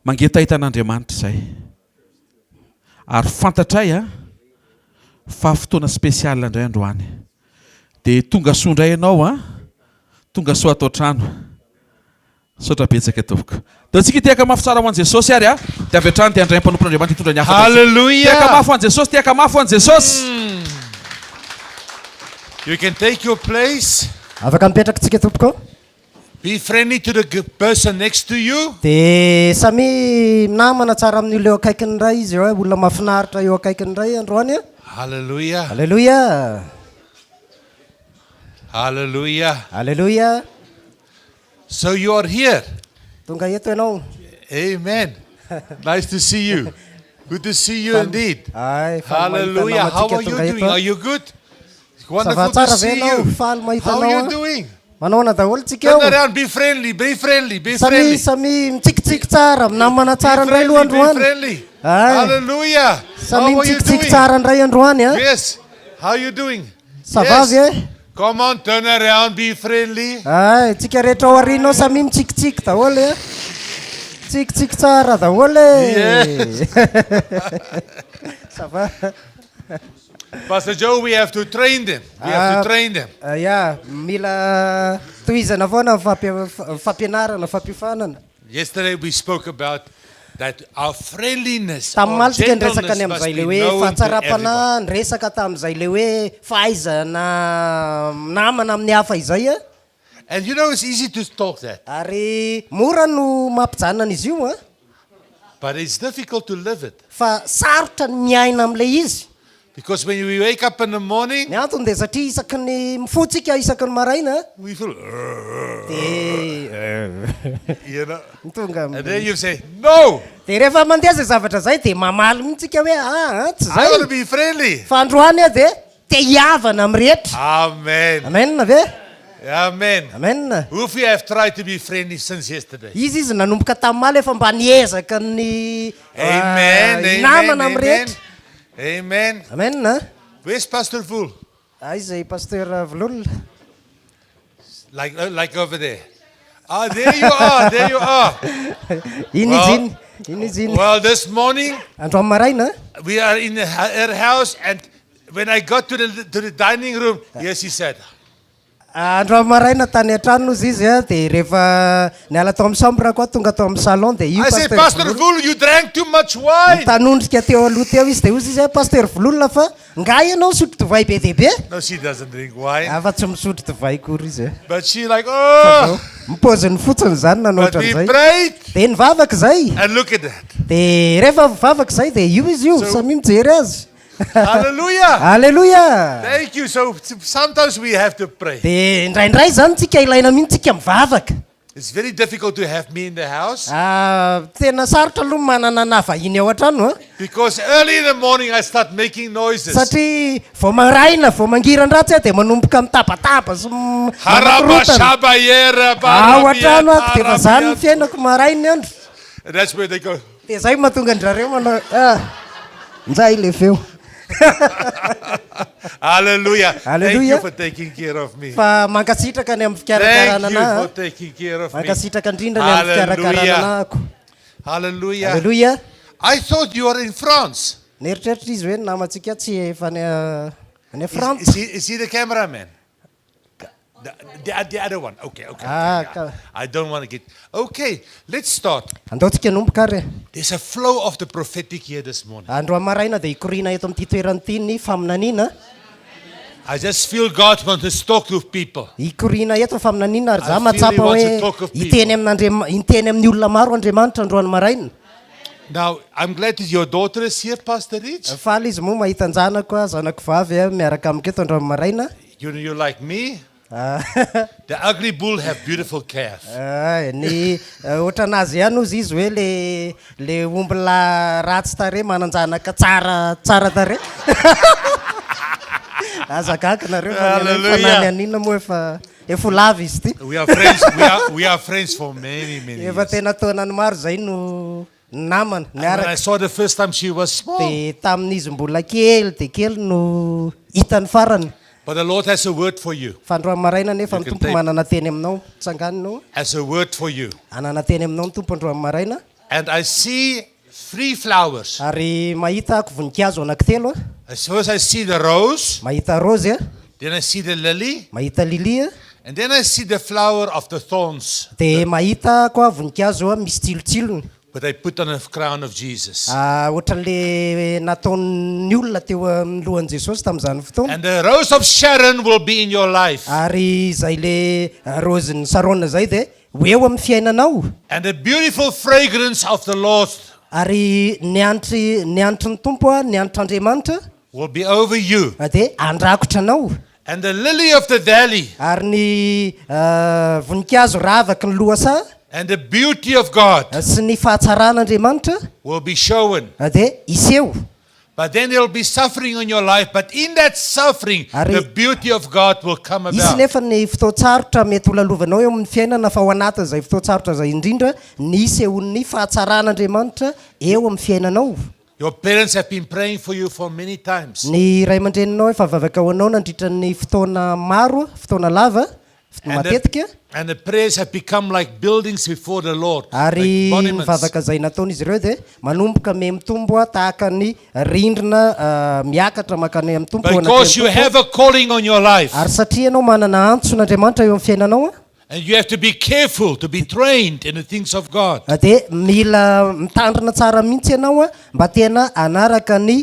Mangetaheta an'Andriamanitra izay. Ary fantatray a fa fotoana spécial indray androany. Dia tonga soa indray ianao a. Tonga soa ato an-trano. Misaotra betsaka tompoko. Dia antsika hitehaka mafy tsara ho an'i Jesosy ary a. Dia avy hatrany dia handray ny mpanompon'Andriamanitra hitondra ny hafatra antsika. Hallelujah. Tehaka mafy ho an'i Jesosy, tehaka mafy ho an'i Jesosy. You can take your place. Afaka mipetraka tsika tompoko. Be friendly to the person next to you. Dia samia minamana tsara amin'ny olona eo akaikiny indray izy eo, olona mahafinaritra eo akaikiny indray androany. Hallelujah. Aleloia. Hallelujah. Aleloia. So you are here. Tonga eto ianao. Amen. Nice to see you. Good to see you indeed. Ay, faly mahita Hallelujah. How namantsika are you tonga doing? eto. Are you good? Ça va Wonderful to tsara ve see ianao? you. Faly mahita How are anao you aho. doing? Manahoana daholo tsika eo? Turn around, be friendly, be friendly, be Samy friendly. samy mitsikitsiky tsara, minamana Be tsara indray aloha friendly, be androany. friendly. Ay. Hallelujah. Samy How are you mitsikitsiky doing? tsara indray androany a. Yes. How are you doing? Ça va Yes. ve? Come on, turn around, be friendly. Ay, tsika rehetra ao aoriana ao samy mitsikitsiky daholo e. Tsikitsiky tsara daholo e. Yes. Ça va? Pastor Joe, we have to train them. We have Ah. to train them. Ah, ya, mila tohizana foana ny fampianarana, fampiofanana. Yesterday we spoke about that our friendliness, Tamin'ny our omaly tsika niresaka gentleness ny must amin'izay be le hoe known to everybody. fahatsaram-panahy, niresaka tamin'izay le hoe fahaizana minamana amin'ny hafa izay a. And you know it's easy to talk that, Ary mora no mampijanona an'izy io a, but it's difficult to live it. fa sarotra ny miaina amin'ilay izy. Because when we wake up in the morning, Ny antony dia satria isaky ny mifoha tsika isaky ny maraina we feel, dia you know. tonga And then you say, no, Dia rehefa mandeha izay zavatra izay dia mamaly mihitsy tsika hoe ah, ah, tsy I want to izay. be friendly. Fa androany aho dia te hihavana amin'ny rehetra. Amen. Amen ve? Amen. Amen. Who of you have tried to be friendly since yesterday? Izy izy nanomboka tamin'ny maly efa mba niezaka ny Amen. ah, Amen. hinamana amin'ny Amen. rehetra. Amen. Amen. Where's Pastor Voel? Aiza i Pasteur Vololona? Like over there. Ah, there you are. There you are. Iny Well- izy iny. Iny izy iny. Well, this morning Androany maraina. we are in her house, and when I got to the dining room, yes, he said, Androany maraina tany an-trano izy izy a dia rehefa niala tao amin'ny chambre koa tonga tao amin'ny salon dia io I said, Pastor Vololona. Voel, you drank too much wine. Mitanondrika teo aloha teo izy dia hozy izy Pasteur Vololona fa nga ianao misotro divay be dia be? No, she doesn't drink wine. Afa tsy misotro divay kory izy. But she like, oh. Mipoziny fotsiny zany nanao But we ohatran'izay. prayed, Dia nivavaka izay. and look at that. Dia rehefa mivavaka izay dia io izy io, samy mijery azy. Hallelujah. Alléluia. Thank you. So sometimes we have to pray. Dia indraindray zany tsika ilaina mihitsy tsika mivavaka. It's very difficult to have me in the house Ah, tena sarotra aloha manana na vahiny ao an-trano a. because early in the morning I start making noises. Satria vao maraina, vao mangiran-dratsy aho dia manomboka mitabataba sy Haraba manakorotana. shabayera Ao an-trano ako dia efa zany ny barabia. fiainako maraina andro. And that's where they go. Dia zay mahatonga an-drareo manao ah, njay le feo. Hallelujah. Thank you Hallelujah. for taking care of me. Fa mankasitraka ny amin'ny Thank fikarakarana you anahy. for taking care of me. Mankasitraka indrindra ny amin'ny fikarakarana Hallelujah. anahako. Hallelujah. Alléluia. I thought you are in France. Nieritreritra izy hoe ny namantsika tsy efa any Is, Frantsa. is he the cameraman? The other one. Okay. Ah, okay. I don't want to get. Okay, let's start. Andao tsika hanomboka ary. There's a flow of the prophetic here this morning. Androany maraina dia hikoriana eto amin'ity toerana ity ny faminaniana. I just feel God wants to talk to people. Hikoriana eto ny faminaniana ary za I feel mahatsapa he wants hoe to talk of people. hiteny amin'Andriam- hiteny amin'ny olona maro Andriamanitra androany maraina. Now, I'm glad that your daughter is here, Pastor Rich. Faly izy moa mahita an-janako a, zanako vavy a, miaraka amiko eto androany maraina. You like me? Ah, The ugly bull have beautiful calf. Ah, ny ohatranazy ihany ozy izy hoe le omby lahy ratsy tarehy manan-janaka tsara tsara tarehy. Aza gaga nareo fa ny anay Hallelujah. fa na ny anina moa efa ho lava izy ity. We are friends. We are friends for many, many Efa years. tena taonany maro zay no namana And when I miaraka. saw the first time she was small. Dia tamin'izy mbola kely dia kely no hitany farany. But the Lord has a word for you. Fa androany maraina nefa ny You can Tompo take- manana teny aminao. Tsangano. Has a word for you. Hanana teny aminao ny Tompo androany maraina. And I see three flowers. Ary mahita ako voninkazo anankitelo a. First I see the rose, Mahita raozy a, then I see the lily, mahita lilia, and then I see the flower of the thorns dia mahita koa voninkazo a misy tsilotsilony. that they put on the crown of Jesus. Ah, ohatran'le nataon'ny olona teo amin'ny lohan'i Jesosy tamin'izany fotoana. And the rose of Sharon will be in your life. Ary izay le raozin'ny Sarona izay dia ho eo amin'ny fiainanao. And the beautiful fragrance of the Lord Ary ny hanitry ny hanitry ny Tompo a, ny hanitr'Andriamanitra will be over you. dia handrakotra anao. And the lily of the valley Ary ny voninkazo ravaky ny lohasaha and the beauty of God sy ny fahatsaran'Andriamanitra will be shown. dia hiseho. But then there will be suffering in your life. But in that suffering, Ary the beauty of God will come hisy about. nefa ny fotoan-tsarotra mety ho lalovanao eo amin'ny fiainana, fa ao anatin'izay fotoan-tsarotra izay indrindra ny hisehoan'ny fahatsaran'Andriamanitra eo amin'ny fiainanao. Your parents have been praying for you for many times. Ny ray aman-dreninao efa vavaka ho anao nandritra ny fotoana maro, fotoana lava, And the, matetika. and the prayers have become like buildings before the Lord, like Ary ny monuments. vavaka izay nataon'izy ireo dia manomboka mihamitombo tahaka ny rindrina miakatra mankany amin'ny Tompo eo Because you anatrehan'ny Tompo. have a calling on your life. Ary satria ianao manana antson'Andriamanitra eo amin'ny fiainanao, And you have to be careful to be trained in the things of God. Dia mila mitandrina tsara mihitsy ianao mba tena hanaraka ny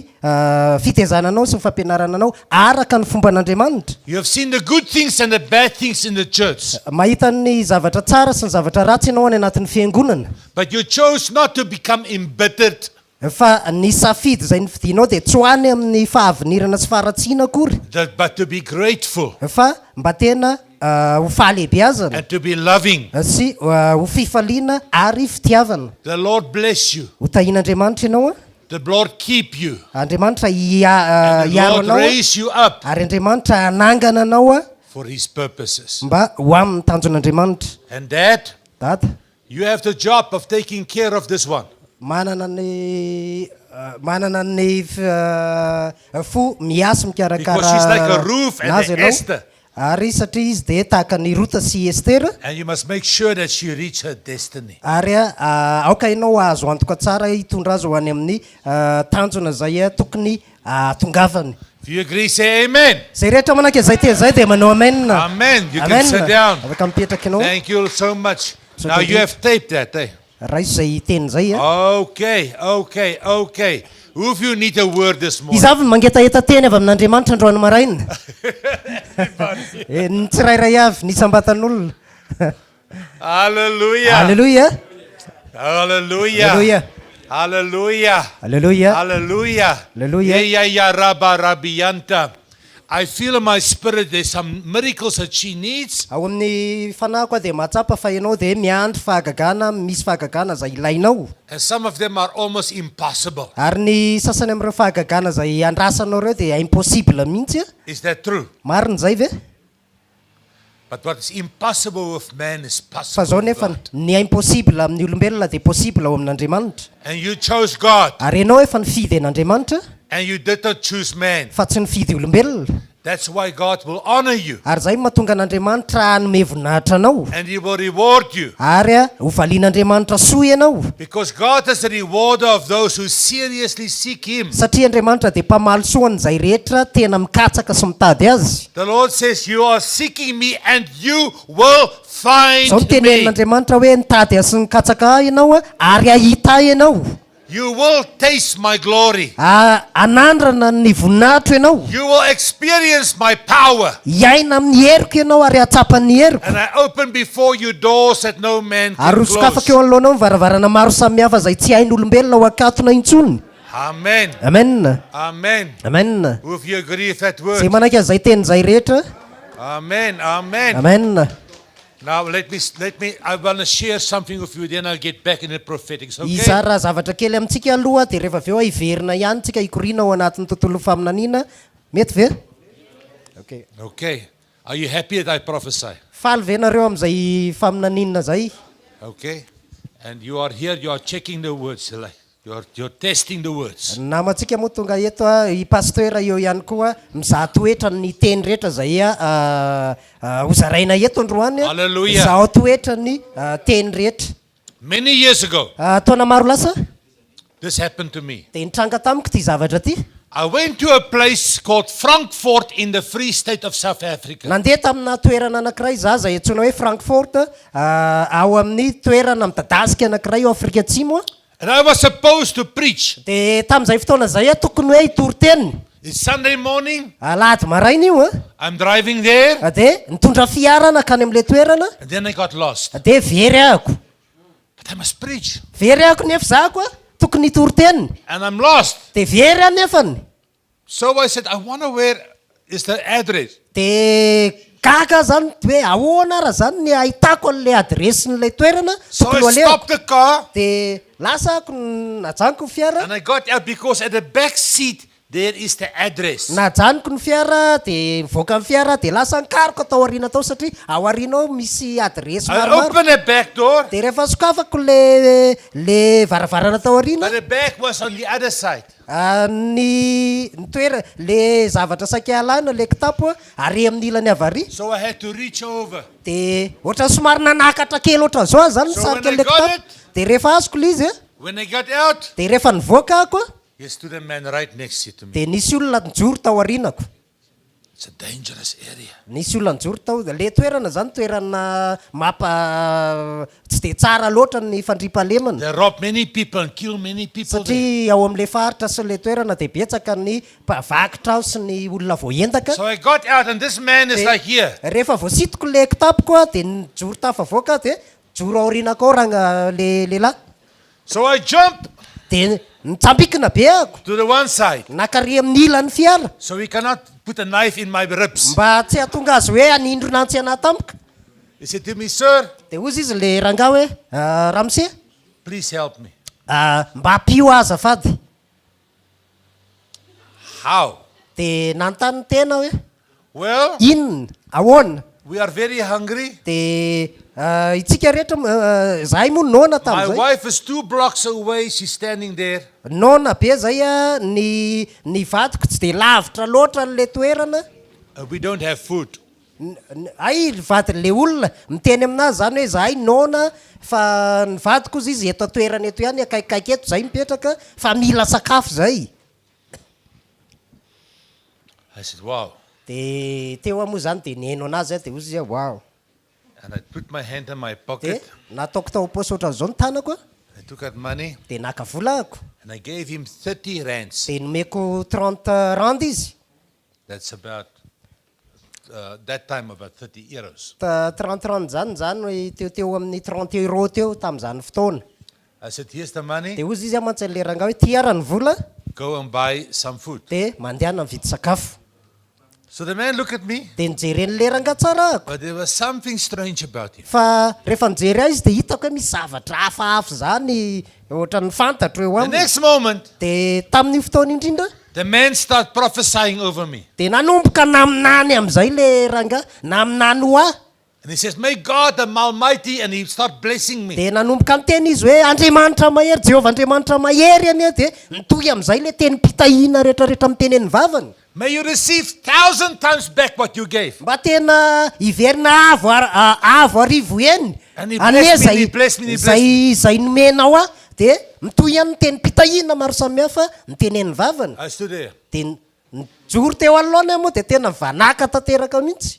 fitaizana anao sy ny fampianarana anao araka ny fomban'Andriamanitra. You have seen the good things and the bad things in the church. Mahita ny zavatra tsara sy ny zavatra ratsy ianao any anatin'ny fiangonana. But you chose not to become embittered. Fa ny safidy izay nofidinao dia tsy ho any amin'ny fahavinirana sy faharatsiana akory. That, but to be grateful. Fa mba tena ho fahalehibeazana. And to be loving. Sy ho fifaliana ary fitiavana. The Lord bless you. Ho tahian'Andriamanitra ianao. The Lord keep you. Andriamanitra hiaro And the Lord anao. raise you up. Ary Andriamanitra hanangana anao. For his purposes. Mba ho amin'ny tanjon'Andriamanitra. And that. Dada. You have the job of taking care of this one. Manana ny manana ny fo miasy mikarakara Because she's like a Ruth and anazy a ianao. Esther. Ary satria izy dia tahaka ny Rota sy Estera. And you must make sure that she reach her destiny. Ary aoka ianao hahazo antoka tsara hitondra azy ho any amin'ny tanjona izay tokony hahatongavany. If you agree, say amen. Izay rehetra manaiky izay teny izay dia manao amen. Amen. You can Amen. sit down. Afaka mipetraka ianao. Thank you so much. Misaotra Now you indrindra. have taped that, eh? Raiso izay teny izay a. Okay, okay, okay. Who of you need a word this morning? Iza avy no mangetaheta teny avy amin'Andriamanitra androany maraina? Eh, ny tsirairay avy, ny isam-batan'olona. Hallelujah. Haleloia. Hallelujah. Haleloia. Hallelujah. Haleloia. Hallelujah. Haleloia. Ya ya raba rabianta. I feel in my spirit there's some miracles that she needs. Ao amin'ny fanahiko aho dia mahatsapa fa ianao dia miandry fahagagana, misy fahagagana izay ilainao. And some of them are almost impossible. Ary ny sasany amin'ireo fahagagana izay andrasanao ireo dia impossible mihitsy. Is that true? Marina izay ve? But what is impossible with man is Fa possible izao with nefa, God. ny impossible amin'ny olombelona dia possible ao amin'Andriamanitra. And you chose God. Ary ianao efa nifidy an'Andriamanitra. And you did not choose man. Fa tsy nifidy olombelona. That's why God will honor you. Ary izay no mahatonga an'Andriamanitra hanome voninahitra anao. And he will reward you. Ary hovalian'Andriamanitra soa ianao. Because God is the rewarder of those who seriously seek him. Satria Andriamanitra dia mpamaly soa an'izay rehetra tena mikatsaka sy mitady Azy. The Lord says, You are seeking me and you will find Izao no me. tenenin'Andriamanitra hoe, Nitady Ahy sy nikatsaka Ahy ianao, ary hahita Ahy ianao. You will taste my glory. Hanandrana ny voninahitro ianao. You will experience my power. Hiaina amin'ny heriko ianao ary hahatsapa ny heriko. And I open before you doors that no man can Ary hosokafako close. eo anoloanao ny varavarana maro samihafa izay tsy hain'olombelona ho akatona intsony. Amen. Amen. Amen. Amen. Who of you agree with that word? Izay manaiky an'izay teny izay rehetra. Amen. Amen. Amen. Now let me, let me, I want to share something with you, then I'll get back in the prophetics, okay? Hizara zavatra kely amintsika aloha dia rehefa avy eo hiverina ihany tsika hikoriana ao anatin'ny tontolon'ny faminaniana. Mety ve? Okay. Okay. Are you happy that I prophesy? Faly ve nareo amin'izay faminaniana izay? Okay. And you are here, you are checking the words, like you are, you're testing the words. Ny namantsika moa tonga eto, i Pasteur eo ihany koa, mizaha toetra ny teny rehetra izay hozaraina eto androany. Hallelujah. Zahao toetra ny teny rehetra. Many years ago, Taona maro lasa this happened to me. dia nitranga tamiko ity zavatra ity. I went to a place called Frankfurt in the Free State of South Africa. Nandeha tamina toerana anankiray za izay antsoina hoe Frankfurt, ao amin'ny toerana midadasika anankiray ao Afrika Atsimo. And I was supposed to preach. Dia tamin'izay fotoana izay aho tokony hoe hitory teny. It's Sunday morning. Alahady maraina io an. I'm driving there. Dia nitondra fiara nankany amin'ilay toerana. And then I got lost. Dia very ahako. But I must preach. Very ahako nefa za koa tokony hitory teny. And I'm lost. Dia very aho nefany. So I said, I wonder where is the address. Dia gaga aho zany hoe ahoana ara zany ny ahitako an'ilay adiresin'ilay toerana So tokony I ho alehako. stopped the car. Dia lasa ako, najanoko ny fiara. And I got out because at the back seat there is the address. Najanoko ny fiara dia nivoaka ny fiara dia lasa nikaroka tao aoriana tao satria ao aoriana ao misy adiresy I maromaro. opened the back door. Dia rehefa sokafako le le varavarana tao aoriana. But the bag was on the other side. Ny ny toera le zavatra saika alana le kitapo ary amin'ny ilany havary. So I had to reach over. Dia ohatran'ny somary nanakatra kely ohatran'izao aho zany So nisarika when I an'ilay got kitapo. it- Dia rehefa azoko ilay izy a. When I got out, Dia rehefa nivoaka ako a. Here stood a man right next to me. Dia nisy olona nijoro tao aorianako. It's a dangerous area. Nisy olona nijoro tao. Ilay toerana izany toerana mampa tsy dia tsara loatra ny fandriampahalemana. They rob many people and kill many people there. Satria ao amin'ilay faritra sy ilay toerana dia betsaka ny mpavaky trano sy ny olona voaendaka. So I got out and this man is Dia like here. rehefa voasitoko ilay kitapoko aho dia nijoro tafavoaka aho dia nijoro aorianako ao ranga ilay lehilahy. So I jump Dia nitsambikina be ako. to the one side. Nakary amin'ny ilan'ny fiara. So he cannot put a knife in my ribs. Mba tsy hahatonga azy hoe hanindrona antsy anahy tampoka. He said to me, Sir. Dia hozy izy ilay rangahy hoe, Ramose. Please help me. Mba ampio aho azafady. How? Dia nanontany tena hoe, Well, Inona? Ahoana? We are very hungry. Dia itsika rehetra, izahay moa noana My tamin'izay. wife is two blocks away, she's standing there. Noana be izay, ny ny vadiko tsy dia lavitra loatra an'ilay toerana. And we don't have food. Hay ny vadin'ilay olona miteny aminazy izany hoe izahay noana fa ny vadiko hozy izy eto an-toerana eto ihany, akaikikaiky eto izahay mipetraka fa mila sakafo izahay. I said, Wow. Dia teo aho moa izany dia nihaino anazy aho dia hozy izy hoe wow. And I put my hand in my Dia pocket. nataoko tao am-paosy ohatran'izao ny tanako an. I took out money. Dia naka vola ahako. And I gave him 30 rands. Dia nomeko 30 rand izy. That's about, that time about 30 euros. 30 rand izany izany teo teo amin'ny 30 euros teo tamin'izany fotoana. I said, Here's the money. Dia hozy izy aho mantsy an'ilay rangahy hoe ty ara ny vola. Go and buy some food. Dia mandehana mividy sakafo. So the man looked at me. Dia nijeren'ilay rangahy tsara ahako. But there was something strange about him. Fa rehefa nijery ahy izy dia hitako hoe misy zavatra hafahafa izany ohatran'ny fantatro eo The aminy. next moment, Dia tamin'io fotoana indrindra. The man start prophesying over me. Dia nanomboka naminany amin'izay ilay rangahy, naminany ho ahy. And he says, May God the Almighty, and he start blessing me. Dia nanomboka niteny izy hoe, Andriamanitra mahery, Jehovah Andriamanitra mahery anie. Dia nitohy amin'izay ilay tenim-pitahiana rehetrarehetra mitenen'ny vavany. May you receive thousand times back what you gave. Mba tena hiverina avo avo arivo heny And he anie blessed me, izay he blessed me, he blessed izay me. izay nomenao ahy. Dia mitohy ihany ny tenim-pitahiana maro samihafa nitenen'ny vavany. I stood there. Dia nijoro teo anoloany aho moa dia tena nivanàka tanteraka mihitsy.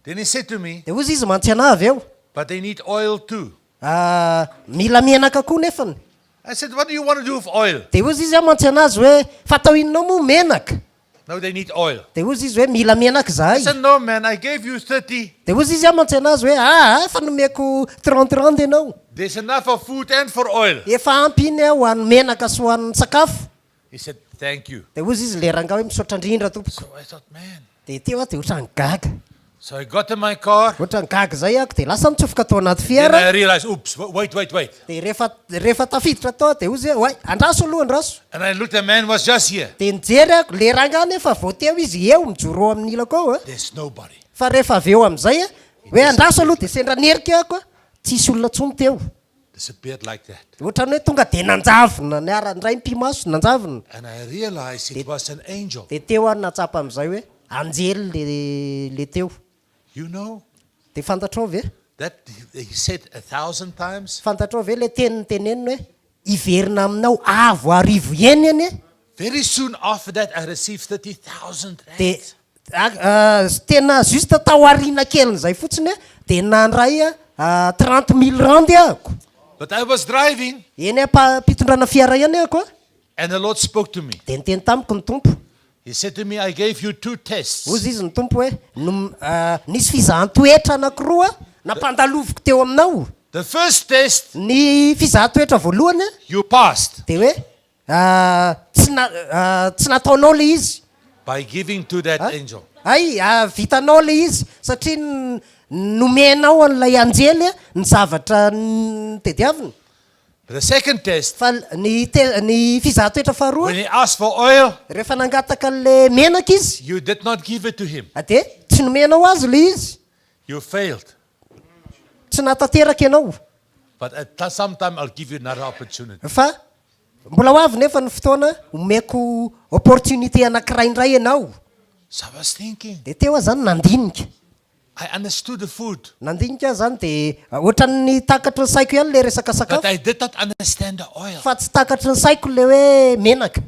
Then he said to me, Dia hozy izy mantsy anah avy eo. But they need oil too. Ah, mila menaka koa nefany. I said, What do you want to do with oil? Dia hozy izy mantsy anazy hoe, Fa atao inona moa menaka? No, they need oil. Dia hozy izy hoe, Mila menaka izahay. I said, No, man, I gave you 30. Dia hozy izy mantsy anazy hoe, Aa, efa nomeko 30 rand ianao. There's enough for food and for oil. Efa ampy iny ho an'ny menaka sy ho an'ny sakafo. He said, Thank you. Dia hozy izy le rangahy hoe, Misaotra indrindra tompoko. So I thought, man. Dia teo aho dia ohatran'ny gaga. So I got in my car. Ohatran'ny gaga izay aho dia lasa nitsofoka tao anaty Then fiara. I realized, oops, wait, wait, wait. Dia rehefa rehefa tafiditra tao aho dia hozy hoe, oay, andraso aloha, andraso. And I looked, the man was just here. Dia nijery aho, le rangahy anefa vao teo izy eo mijoro eo amin'ny ilako eo a. There's nobody. Fa rehefa avy eo amin'izay a, hoe andraso aloha dia sendra nierika aho koa, tsisy olona intsony teo. Disappeared like that. Ohatran'ny hoe tonga dia nanjavona, niara-niray mipi-maso, nanjavona. And I realized it was an angel. Dia teo aho nahatsapa amin'izay hoe anjely le le teo. You know? Dia fantatrao ve? That he said a thousand times. Fantatrao ve le teny niteneniny hoe hiverina aminao avo arivo heny anie? Very soon after that, I received 30,000 Dia rands. tena juste tao aoriana kelin'izay fotsiny aho dia nandray 30 000 rand ahako. But I was driving Eny am-pitondrana fiara ihany ahako a. and the Lord spoke to me. Dia niteny tamiko ny Tompo. He said to me, "I gave you two tests." Hozy izy ny Tompo hoe nisy fizahan-toetra anankiroa nampandaloviko teo aminao. The first test, Ny fizahan-toetra voalohany you passed dia hoe tsy nataonao le izy. by giving to that angel. Ay, vitanao le izy satria nomenao an'ilay anjely ny zavatra nitediaviny. The second test, Fa ny te- ny fizahan-toetra faharoa, when he asked for oil, rehefa nangataka an'le menaka izy, you did not give it to him. Dia tsy nomenao azy le izy. You failed. Tsy nahatanteraka ianao. But at some time, I'll give you another opportunity. Fa mbola ho avy nefa ny fotoana omeko opportunité anankiray indray ianao. So I was thinking, Dia teo aho zany nandinika. I understood the food, Nandinika aho zany dia ohatran'ny takatry ny saiko ihany le resaka but sakafo. I did not understand the oil Fa tsy takatry ny saiko le hoe menaka.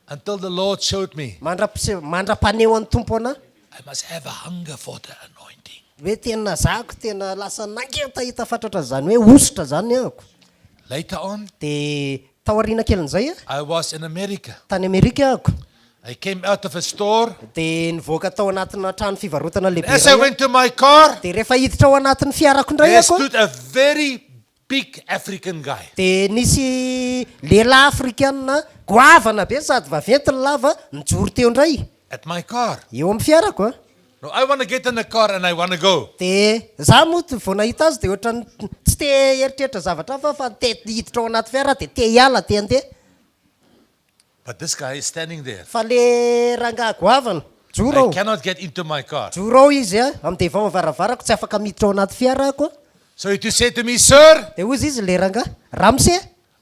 until the Lord showed me Mandra-paneho an'ny Tompo anahy. I must have a hunger for the anointing. Hoe tena zako tena lasa nangetaheta fatratra zany hoe hosotra zany ahako. Later on, Dia taoriana kelin'izay a, I was in America. Tany Amerika ahako. I came out of a store. Dia nivoaka tao anatina trano fivarotana lehibe As I iray aho. went to my car, Dia rehefa hiditra ao anatin'ny fiarako indray there ako, stood a very big African guy. Dia nisy lehilahy afrikanina goavana be sady vaventy ny lava nijoro teo indray. At my car. Eo amin'ny fiarako a. No, I want to get in the car and I want to go. Dia za moa vao nahita azy dia ohatran'ny tsy te hieritreritra zavatra hafa fa te hiditra ao anaty fiara dia te hiala, te handeha. But this guy is standing there. Fa le rangahy goavana, joro I ao. cannot get into my car. Joro ao izy a, amin'ny devant varavarako, tsy afaka miditra ao anaty fiara ako. So he just said to me, "Sir, Dia hoy izy le rangahy, "Ramose,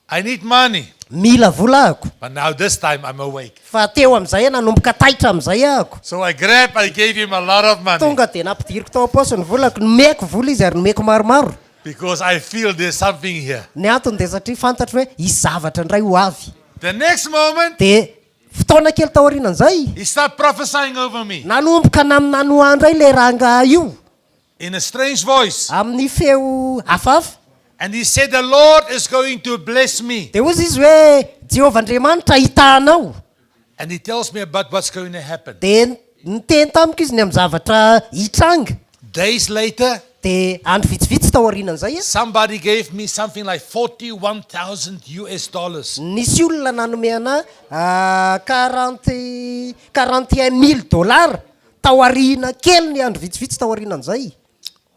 I need money." Mila vola ako. But now this time I'm awake. Fa teo amin'izay nanomboka taitra amin'izay ahako. So I grabbed, I gave him a lot of money. Tonga dia nampidiriko tao am-paosy ny volako, nomeko vola izy ary nomeko maromaro. Because I feel there's something here. Ny antony dia satria fantatro hoe hisy zavatra indray ho avy. The next moment, Dia fotoana kely taorianan'izay, he started prophesying over me nanomboka naminany indray le rangahy io. In a strange voice. Amin'ny feo hafahafa. And he said, "The Lord is going to bless me." Dia hoy izy hoe Jehovah Andriamanitra hitahy anao. And he tells me about what's going to happen. Dia niteny tamiko izy ny amin'ny zavatra hitranga. Days later, Dia andro vitsivitsy tao aorianan'izay a, somebody gave me something like 41,000 US dollars. Nisy olona nanome anahy 41 000 dollars tao aoriana kely ny andro vitsivitsy tao aorianan'izay.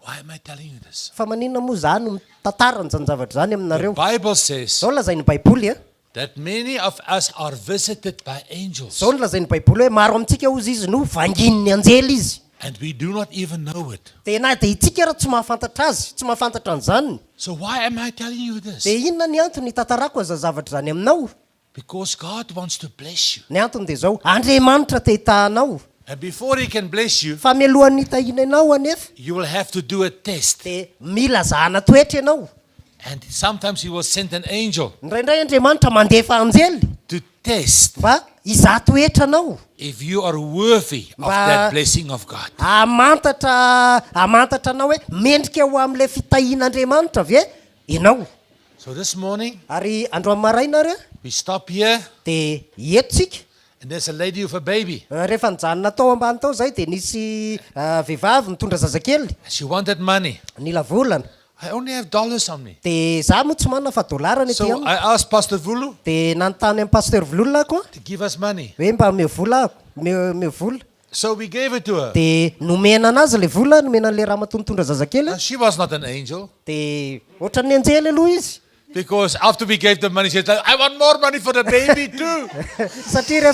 Why am I telling you this? Fa maninona moa za no mitantara n'izany zavatra zany The aminareo? Bible says Zao lazain'ny Baiboly a. that many of us are visited by angels Zao no lazain'ny Baiboly hoe maro amintsika ozy izy no vanginin'ny anjely izy. And we do not even know it. Dia na dia itsika raha tsy mahafantatra azy, tsy mahafantatra an'izany. So why am I telling you this? Dia inona ny antony hitantarako aza zavatra zany aminao? Because God wants to bless you. Ny antony dia zao, Andriamanitra te hitahy anao. And before He can bless you, Fa mialohan'ny hitahiana anao anefa, you will have to do a test. Dia mila zahana toetra ianao. And sometimes He will send an angel Indraindray Andriamanitra mandefa anjely to test mba hizaha toetra anao. If you are worthy of that blessing of God. Hamantatra anao hoe mendrika ho amin'ilay fitahian'Andriamanitra ve ianao. So this morning, Ary androany maraina ary a, we stop here dia eto tsika. And there's a lady with a baby. Rehefa nijanona tao ambany tao zay dia nisy vehivavy nitondra zazakely. She wanted money. Nila volana. I only have dollars on me. Dia za moa tsy manana fa dolara ny aty So amiko. I asked Pastor Vulu Dia nanontany amin'ny pasteur Vololona ako to give us money. Hoe mba omeo vola ako, omeo vola. So we gave it to her. Dia nomena anazy le vola, nomena an'le ramatoa nitondra zazakely. And she was not an angel. Dia ohatran'ny anjely aloha izy. Because after we gave the money, she said, "I want more money for the baby too." Satria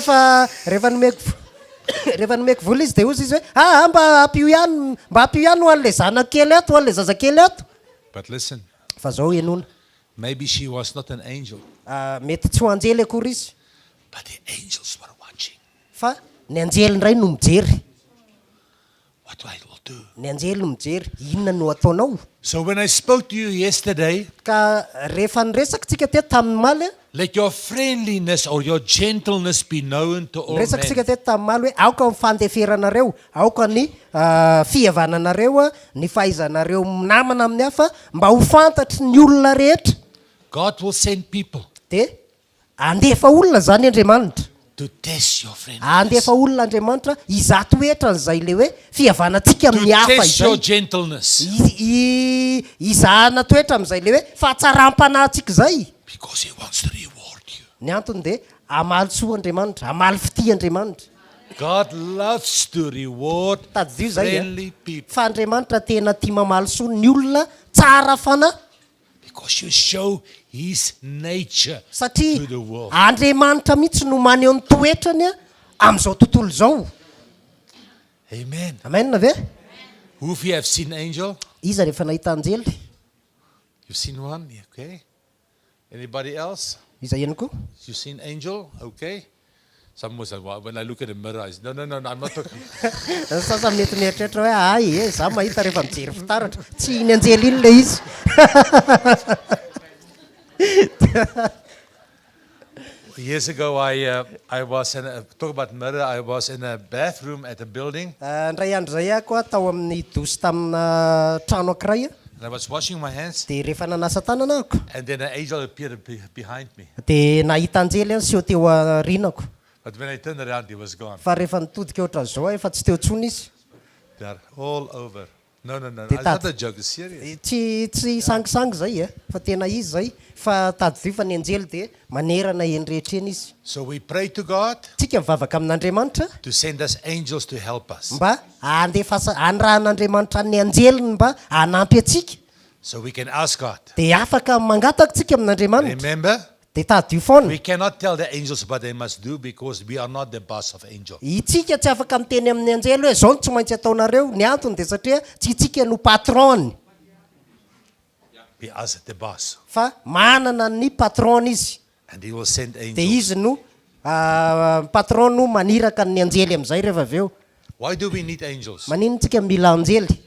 rehefa nomeko vola izy dia hozy izy hoe ah, mba ampio ihany ho an'le zanakely ato, ho an'le zazakely ato. But listen, Fa zao enona. Maybe she was not an angel, Ah, mety tsy ho anjely akory izy, but the angels were watching. fa ny anjely indray no mijery. What What I will do. Ny anjely mijery, inona no ataonao? So when I spoke to you yesterday, Ka rehefa niresaka tsika teto tamin'ny omaly, let your friendliness or your gentleness be known to all niresaka men. tsika teto tamin'ny omaly hoe aoka ny fandeferanareo, aoka ny fihavananareo, ny fahaizanareo minamana amin'ny hafa mba ho fantatry ny olona rehetra. God will send people. Dia Handefa olona izany Andriamanitra. To test your friendliness. Handefa olona Andriamanitra hizaha toetra an'izay ilay hoe fihavanantsika To amin'ny hafa test your izay. gentleness. I, hizahana toetra amin'izay ilay hoe fahatsaram-panahintsika izay. Because he wants to reward you. Ny antony dia hamaly soa Andriamanitra, hamaly fitia Andriamanitra. God loves to reward Tadidio izay a, friendly people. fa Andriamanitra tena tia mamaly soa ny olona tsara fanahy. Because you show his nature Satria to the world. Andriamanitra mihitsy no maneho ny toetrany amin'izao tontolo izao. Amen. Amen ve? Who of you have seen angel? Iza rehefa nahita anjely? You've seen one? Okay. Anybody else? Iza ihany koa? You've seen angel? Okay. Some was like, well, when I look at the mirror, I say, no, no, no, no, I'm not talking. Ny sasany mety mieritreritra hoe hay e, za mahita rehefa mijery fitaratra. Tsy iny anjely iny ilay izy. Years ago, I, I was in a, talk about mirror, I was in a bathroom at a building. Indray andro izay aho koa tao amin'ny douche tamina trano ankiray. And I was washing my hands. Dia rehefa nanasa tanana ahako. And then an angel appeared behind me. Dia nahita anjely aho niseho teo aorianako. But when I turned around, he was gone. Fa rehefa nitodika ohatran'izao aho efa tsy teo intsony izy. They are all over. No, no, no. Dia It's not tady- a joke, it's serious. Tsy tsy sangisangy izay e, fa tena izy izay. Fa tadidio fa ny anjely dia manerana eny rehetra eny izy. So we pray to God Tsika mivavaka amin'Andriamanitra to send us angels to help us. mba handefasa hanirahan'Andriamanitra ny anjeliny mba hanampy antsika. So we can ask God. Dia afaka mangataka tsika amin'Andriamanitra. Remember, Dia tadidio foana. we cannot tell the angels what they must do because we are not the boss of angels. Itsika tsy afaka miteny amin'ny anjely hoe izao no tsy maintsy ataonareo, ny antony dia satria tsy itsika no patron-ny. We are the boss. Fa manana ny patron-ny izy. And he will send angels. Dia izy no patron no maniraka ny anjely amin'izay rehefa avy eo. Why do we need angels? Maninona tsika mila anjely?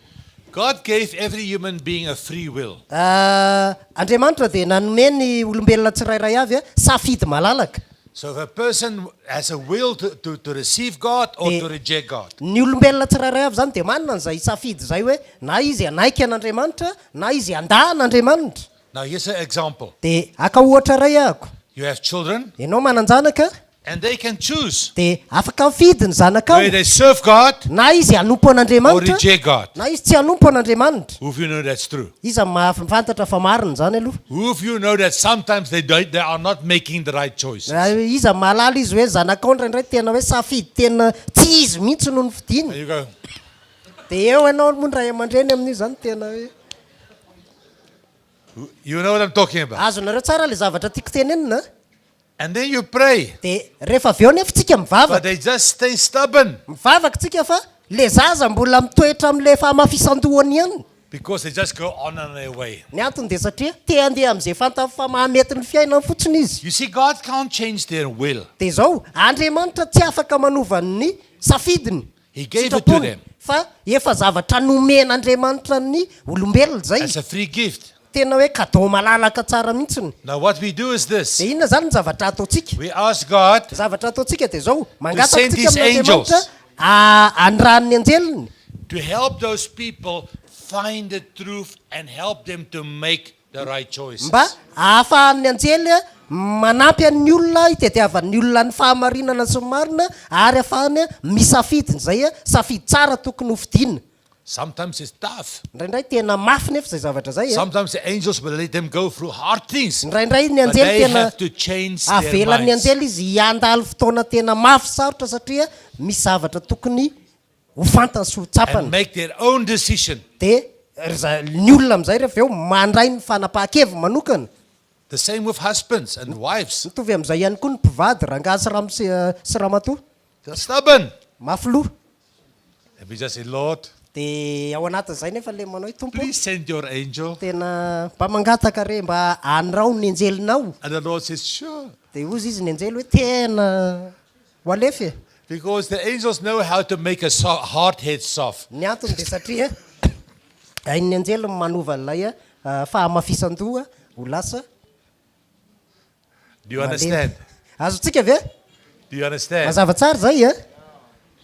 God gave every human being a free will. Andriamanitra dia nanome ny olombelona tsirairay avy safidy malalaka. So if a person has a will to, to, to receive God or Dia to reject God. ny olombelona tsirairay avy izany dia manana an'izay safidy izay hoe na izy hanaiky an'Andriamanitra na izy handà an'Andriamanitra. Now here's an example. Dia haka ohatra iray ahako. You have children. Ianao manan-janaka. And they can choose. Dia afaka mifidy ny zanakao. Whether they serve God. Na izy hanompo an'Andriamanitra. Or reject God. Na izy tsy hanompo an'Andriamanitra. Who of you know that's true? Iza no mahafantatra fa marina izany aloha? Who of you know that sometimes they don't, they are not making the right choices? Iza no mahalala izy hoe zanakao indraindray tena hoe safidy tena tsy izy mihitsy no nofidiny. And you go. Dia eo ianao moa ny ray aman-dreny amin'io izany tena hoe. You know what I'm talking about. Azonareo tsara ilay zavatra tiako tenenina a? And then you pray. Dia rehefa avy eo nefa tsika mivavaka. But they just stay stubborn. Mivavaka tsika fa le zaza mbola mitoetra amin'ilay fahamafisan-dohany ihany. Because they just go on on their way. Ny antony dia satria te handeha amin'izay fantany fa mahamety ny fiainany fotsiny izy. You see, God can't change their will. Dia izao, Andriamanitra tsy afaka manova ny safidiny, He gave it to sitrapony, them. fa efa zavatra nomen'Andriamanitra ny olombelona izay. As a free gift. Tena hoe cadeau malalaka tsara mihitsiny. Now what we do is this. Dia inona izany ny zavatra ataontsika? We ask God Ny zavatra ataontsika dia izao, to mangataka send tsika his amin'Andriamanitra angels. hanirahany ny anjeliny. To help those people find the truth and help them to make the right choices. Mba ahafahan'ny anjely manampy an'ny olona hitadiavan'ny olona ny fahamarinana sy ny marina ary ahafahany misafidy izay safidy tsara tokony hofidiana. Sometimes it's tough. Indraindray tena mafy nefa izay zavatra izay. Sometimes the angels will let them go through hard things. Indraindray ny But anjely they tena have to change their avelan'ny minds. anjely izy hiandalo fotoana tena mafy sarotra satria misy zavatra tokony ho fantany sy ho tsapany. And make their own decision. Dia ry za- ny olona amin'izay rehefa avy eo mandray ny fanapahan-keviny manokana. The same with husbands and wives. Mitovy amin'izay ihany koa ny mpivady, rangahy sy ramose sy ramatoa. They're stubborn. Mafy loha. And we just say, Lord, Dia ao anatin'izay nefa ilay manao hoe, Tompo ô, please send your angel. tena mba mangataka re mba andrao ny anjelinao. And the Lord says, sure. Dia hozy izy ny anjely hoe, tena ho alefa e. Because the angels know how to make a so- hard head soft. Ny antony dia satria hain'ny anjely ny manova an'ilay fahamafisan-doha ho lasa Do you malemy. understand? Azontsika ve? Do you understand? Mazava tsara izay a?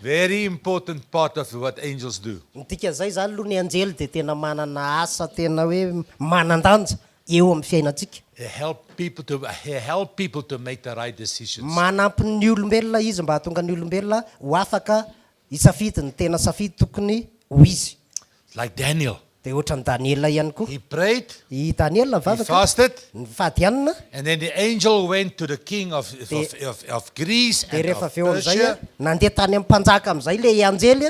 Very important part of what angels do. Ny dikan'izay izany aloha ny anjely dia tena manana asa tena hoe manan-danja eo amin'ny fiainantsika. They help people to they help people to make the right decisions. Manampy ny olombelona izy mba hahatonga ny olombelona ho afaka hisafidy ny tena safidy tokony ho izy. Like Daniel. Dia ohatran'i Daniela ihany koa. He prayed, I Daniela he nivavaka, fasted, nifady hanina, and then the angel went to the king of, of, Dia- of, of Greece dia and rehefa of avy eo amin'izay Persia, nandeha tany amin'ny mpanjaka amin'izay ilay anjely,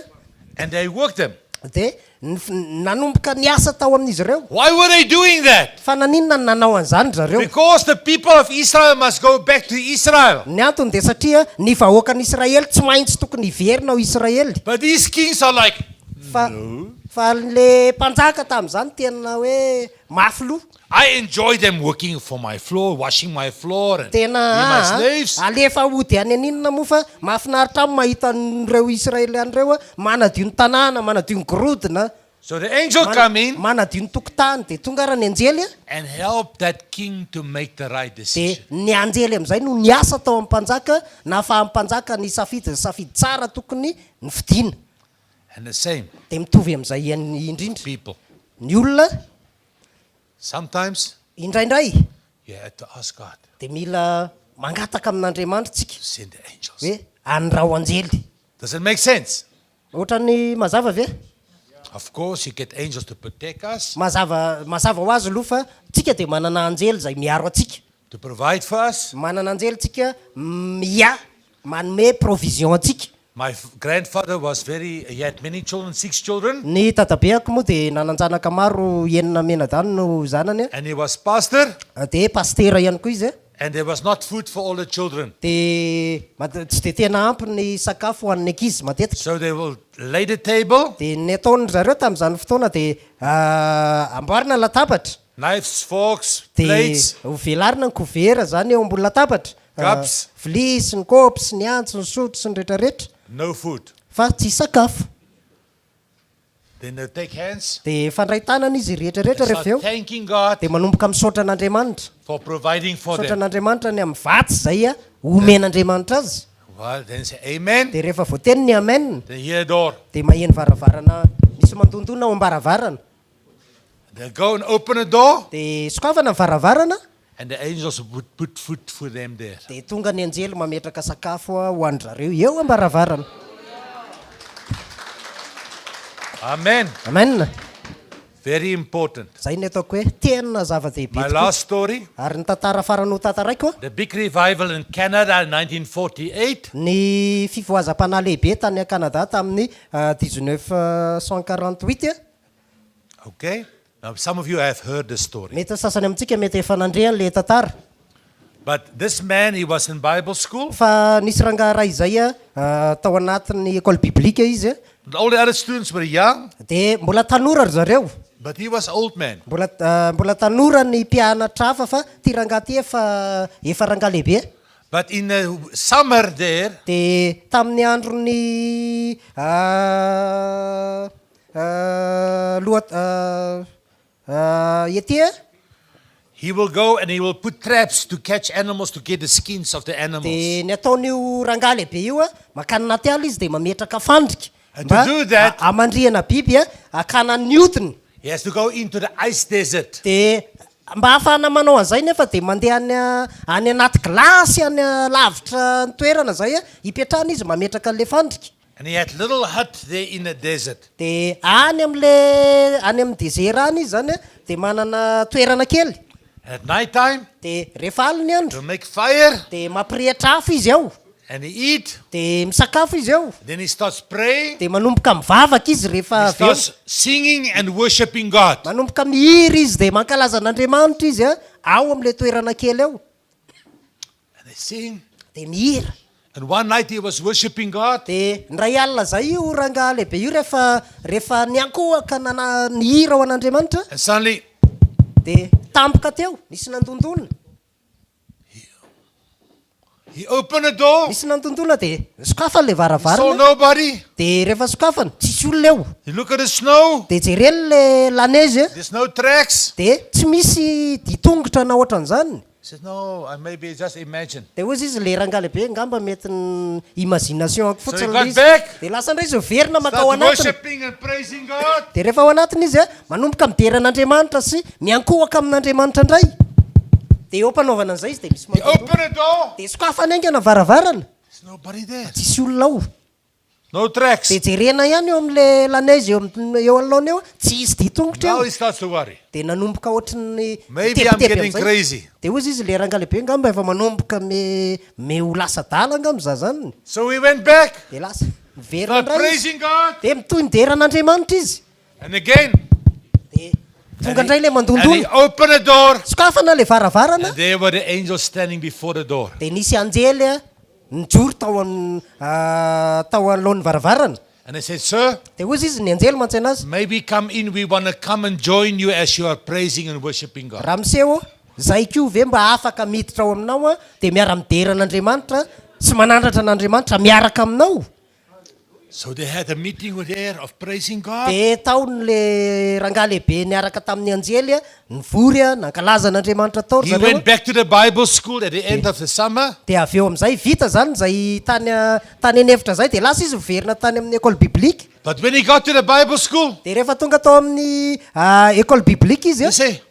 and they worked them. dia nif- nanomboka niasa tao amin'izy ireo. Why were they doing that? Fa naninona no nanao an'izany ry zareo? Because the people of Israel must go back to Israel. Ny antony dia satria ny vahoakan'Israely tsy maintsy tokony hiverina ao Israely. But these kings are like, Fa fa le mpanjaka tamin'izany tena hoe mafy loha. I enjoy them working for my floor, washing my floor, and Tena be my aa, slaves. alefa hody any aninona moa fa mahafinaritra ahy mahita an'ireo Israeliana ireo manadio ny tanàna, manadio ny gorodona, So the angel mana- come in manadio ny tokotany. Dia tonga ary ny anjely a, and help that king to make the right dia decision. ny anjely amin'izay no niasa tao amin'ny mpanjaka, nahafahan'ny mpanjaka nisafidy ny safidy tsara tokony nofidiana. And the same Dia mitovy amin'izay ihany indrindra people. ny olona Sometimes indraindray you have to ask God dia mila mangataka amin'Andriamanitra tsika to send the angels. hoe aniraho anjely. Does it make sense? Ohatran'ny mazava ve? Of course, you get angels to protect us, Mazava mazava ho azy aloha fa tsika dia manana anjely izay miaro antsika. to provide for us. Manana anjely tsika miahy, manome provision antsika. My grandfather was very, he had many children, six children, Ny dadabeako moa dia nanan-janaka maro, enina mianadahy no zanany. and he was pastor, Dia pasitera ihany koa izy. and there was not food for all the children. Dia tsy dia tena ampy ny sakafo ho an'ny ankizy matetika. So they will lay the table, Dia ny ataon-dry zareo tamin'izany fotoana dia amboarina ny latabatra. knives, forks, Dia plates, hovelarina ny kovera izany eo ambony latabatra. Cups. Vilia sy ny kaopy sy ny antsy ny sotro sy ny rehetrarehetra. no food. Fa tsy sakafo. Then they take hands Dia mifandray tanana izy rehetrarehetra and rehefa start avy eo. thanking God Dia manomboka misaotra an'Andriamanitra. for providing for Misaotra them. an'Andriamanitra ny amin'ny vatsy izay omen'Andriamanitra azy. Well, then say amen. Dia rehefa voateny ny amen, They hear a door. dia maheno varavarana misy mandondona ao am-baravarana. They go and open the door, Dia sokafana ny varavarana, and the angels would put food for them there. dia tonga ny anjely mametraka sakafo ho an-dry zareo eo am-baravarana. Amen. Amen. Very important. Izay no ataoko hoe tena zava-dehibe My tokoa. last story, Ary ny tantara farany ho tantaraiko, the big revival in Canada in 1948. ny fifohazam-panahy lehibe tany Canada tamin'ny 1948. Okay. Now, some of you have heard the story. Mety ny sasany amintsika mety efa nandre an'ilay tantara. But this man, he was in Bible school. Fa nisy rangahy iray izay tao anatin'ny école biblique izy. And all the other students were young, Dia mbola tanora ry zareo. but he was old man. Mbola mbola tanora ny mpianatra hafa fa ity rangahy ity efa efa rangahy lehibe. But in the summer there, Dia tamin'ny andron'ny loha été, he will go and he will put traps to catch animals to get the skins of the animals. Dia ny ataon'io rangahy lehibe io, mankany anaty ala izy dia mametraka fandrika And to mba do that- hamandrihana biby, hakana ny hodiny. He has to go into the ice desert. Dia mba hahafahana manao an'izay nefa dia mandeha any any anaty gilasy any lavitra ny toerana izay hipetrahana izy mametraka an'ilay fandrika. And he had little hut there in the desert. Dia any amin'ilay any amin'ny desert any izy izany dia manana toerana kely. At night time, Dia rehefa alina ny andro to make fire dia mampirehitra afo izy ao. and he eat. Dia misakafo izy ao. Then he starts praying. Dia manomboka mivavaka izy rehefa He avy eo. starts singing and worshiping God. Manomboka mihira izy dia mankalaza an'Andriamanitra izy ao amin'ilay toerana kely ao. And they sing. Dia mihira. And one night he was worshiping God. Dia indray alina izay io rangahy lehibe io rehefa rehefa niankohoka nana nihira ho an'Andriamanitra. And suddenly Dia tampoka teo nisy nandondona. He opened the door, Nisy nandondona dia sokafany ilay saw varavarana. nobody. Dia rehefa sokafany, tsisy olona eo. He looked at the snow. Dia jereny ilay la neige, There's no tracks. dia tsy misy dian-tongotra na ohatran'izany. He said, No, I maybe just imagine. Dia hoy izy ilay rangahy lehibe, angamba mety ny imagination-ko So he fotsiny got ilay izy. back. Dia lasa indray izy miverina mankao Start anatiny. worshiping and praising God. Dia rehefa ao anatiny izy, manomboka midera an'Andriamanitra sy miankohoka amin'Andriamanitra indray. Dia eo am-panaovana an'izay izy dia misy He mandondona. opened the door. Dia sokafany haingana varavarana, There's nobody there. tsisy olona ao. No tracks. Dia jerena ihany eo amin'ilay la neige eo am- eo anoloana eo, tsy hisy dian-tongotra Now eo. he starts to worry. Dia nanomboka ohatran'ny Maybe I'm nitebiteby getting amin'izay. crazy. Dia hoy izy ilay rangahy lehibe angamba efa manomboka me me ho lasa adala angamba za zany. So he went back. Dia lasa miverina Start indray izy. praising God. Dia mitohy midera an'Andriamanitra izy. And again. Dia tonga indray ilay And he mandondona. opened the door. Sokafana ilay varavarana. And there were the angels standing before the door. Dia nisy anjely a, nijoro tao am tao anoloan'ny varavarana. And they said, Sir, Dia hoy izy ny anjely mantsy anazy, maybe come in. We want to come and join you as you are praising and worshiping God. Ramose ô, zahay koa ve mba afaka miditra ao aminao a, dia miara-midera an'Andriamanitra sy manandratra an'Andriamanitra miaraka aminao? So they had a meeting with there of praising God. Dia tao ny le rangahy lehibe niaraka tamin'ny anjely a, nivory a, nankalaza an'Andriamanitra tao ry He zareo went a. back to the Bible school at the end of the summer. Dia avy eo amin'izay vita zany izay tany a- tany an'efitra izay, dia lasa izy miverina tany amin'ny école biblique. But when he got to the Bible school, Dia rehefa tonga tao amin'ny école biblique izy they a, say,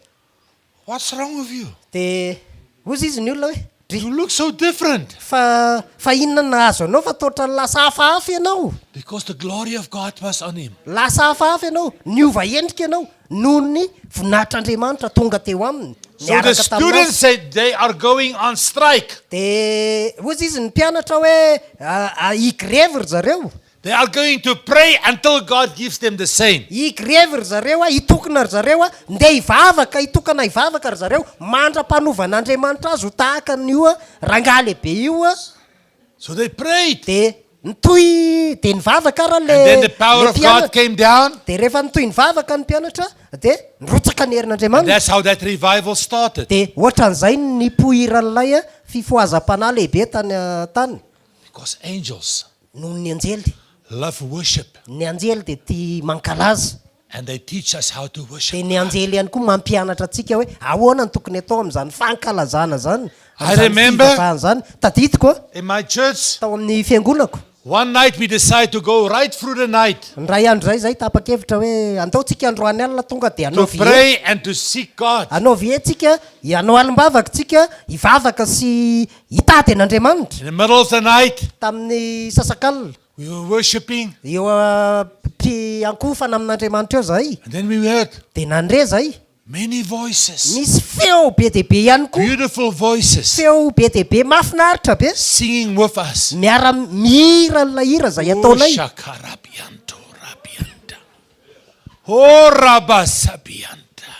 What's wrong with you? dia hozy izy ny olona hoe, dry, You look so different. fa fa inona no nahazo anao fa toa ohatran'ny lasa hafahafa ianao. Because the glory of God was on him. Lasa hafahafa ianao, niova endrika ianao noho ny voninahitr'Andriamanitra tonga teo aminy, So the niaraka tamin'azy. students said they are going on strike. Dia hozy izy ny mpianatra hoe, higrevy ry zareo. They are going to pray until God gives them the same. Higrevy ry zareo a, hitokona ry zareo a, ndeha hivavaka, hitokana hivavaka ry zareo mandra-panovan'Andriamanitra azy ho tahaka an'io rangahy lehibe io a. So they prayed. Dia nitohy, dia nivavaka ara And then le the power le of God mpianatra. came down. Dia rehefa nitohy nivavaka ny mpianatra dia nirotsaka ny And herin'Andriamanitra. that's how that revival started. Dia ohatran'izay no nipoiran'ilay fifohazam-panahy lehibe tany tany. Because angels Noho ny anjely. love worship. Ny anjely dia tia mankalaza. And they teach us how to worship. Dia ny anjely ihany koa mampianatra antsika hoe ahoana no tokony atao amin'izany fankalazana izany, I amin'izany remember fivavahana izany. Tadidiko a, in my church, tao amin'ny fiangonako. One night we decide to go right through the night. Indray andro izay izahay tapa-kevitra hoe andao tsika androany alina tonga dia To hanao vie. pray and to seek God. Hanao vie tsika, hanao alim-bavaka tsika, hivavaka sy hitady an'Andriamanitra. In the middle of the night. Tamin'ny sasakalina. We were worshiping. Eo am-piankohofana amin'Andriamanitra eo izahay. And then we heard. Dia nandre izahay. Many voices. Nisy feo be dia be ihany koa. Beautiful voices. Feo be dia be mahafinaritra be. Singing with us. Miara mihira an'ilay hira izay ataonay. Oh, shakarabianto rabianta. Oh, rabasabianta.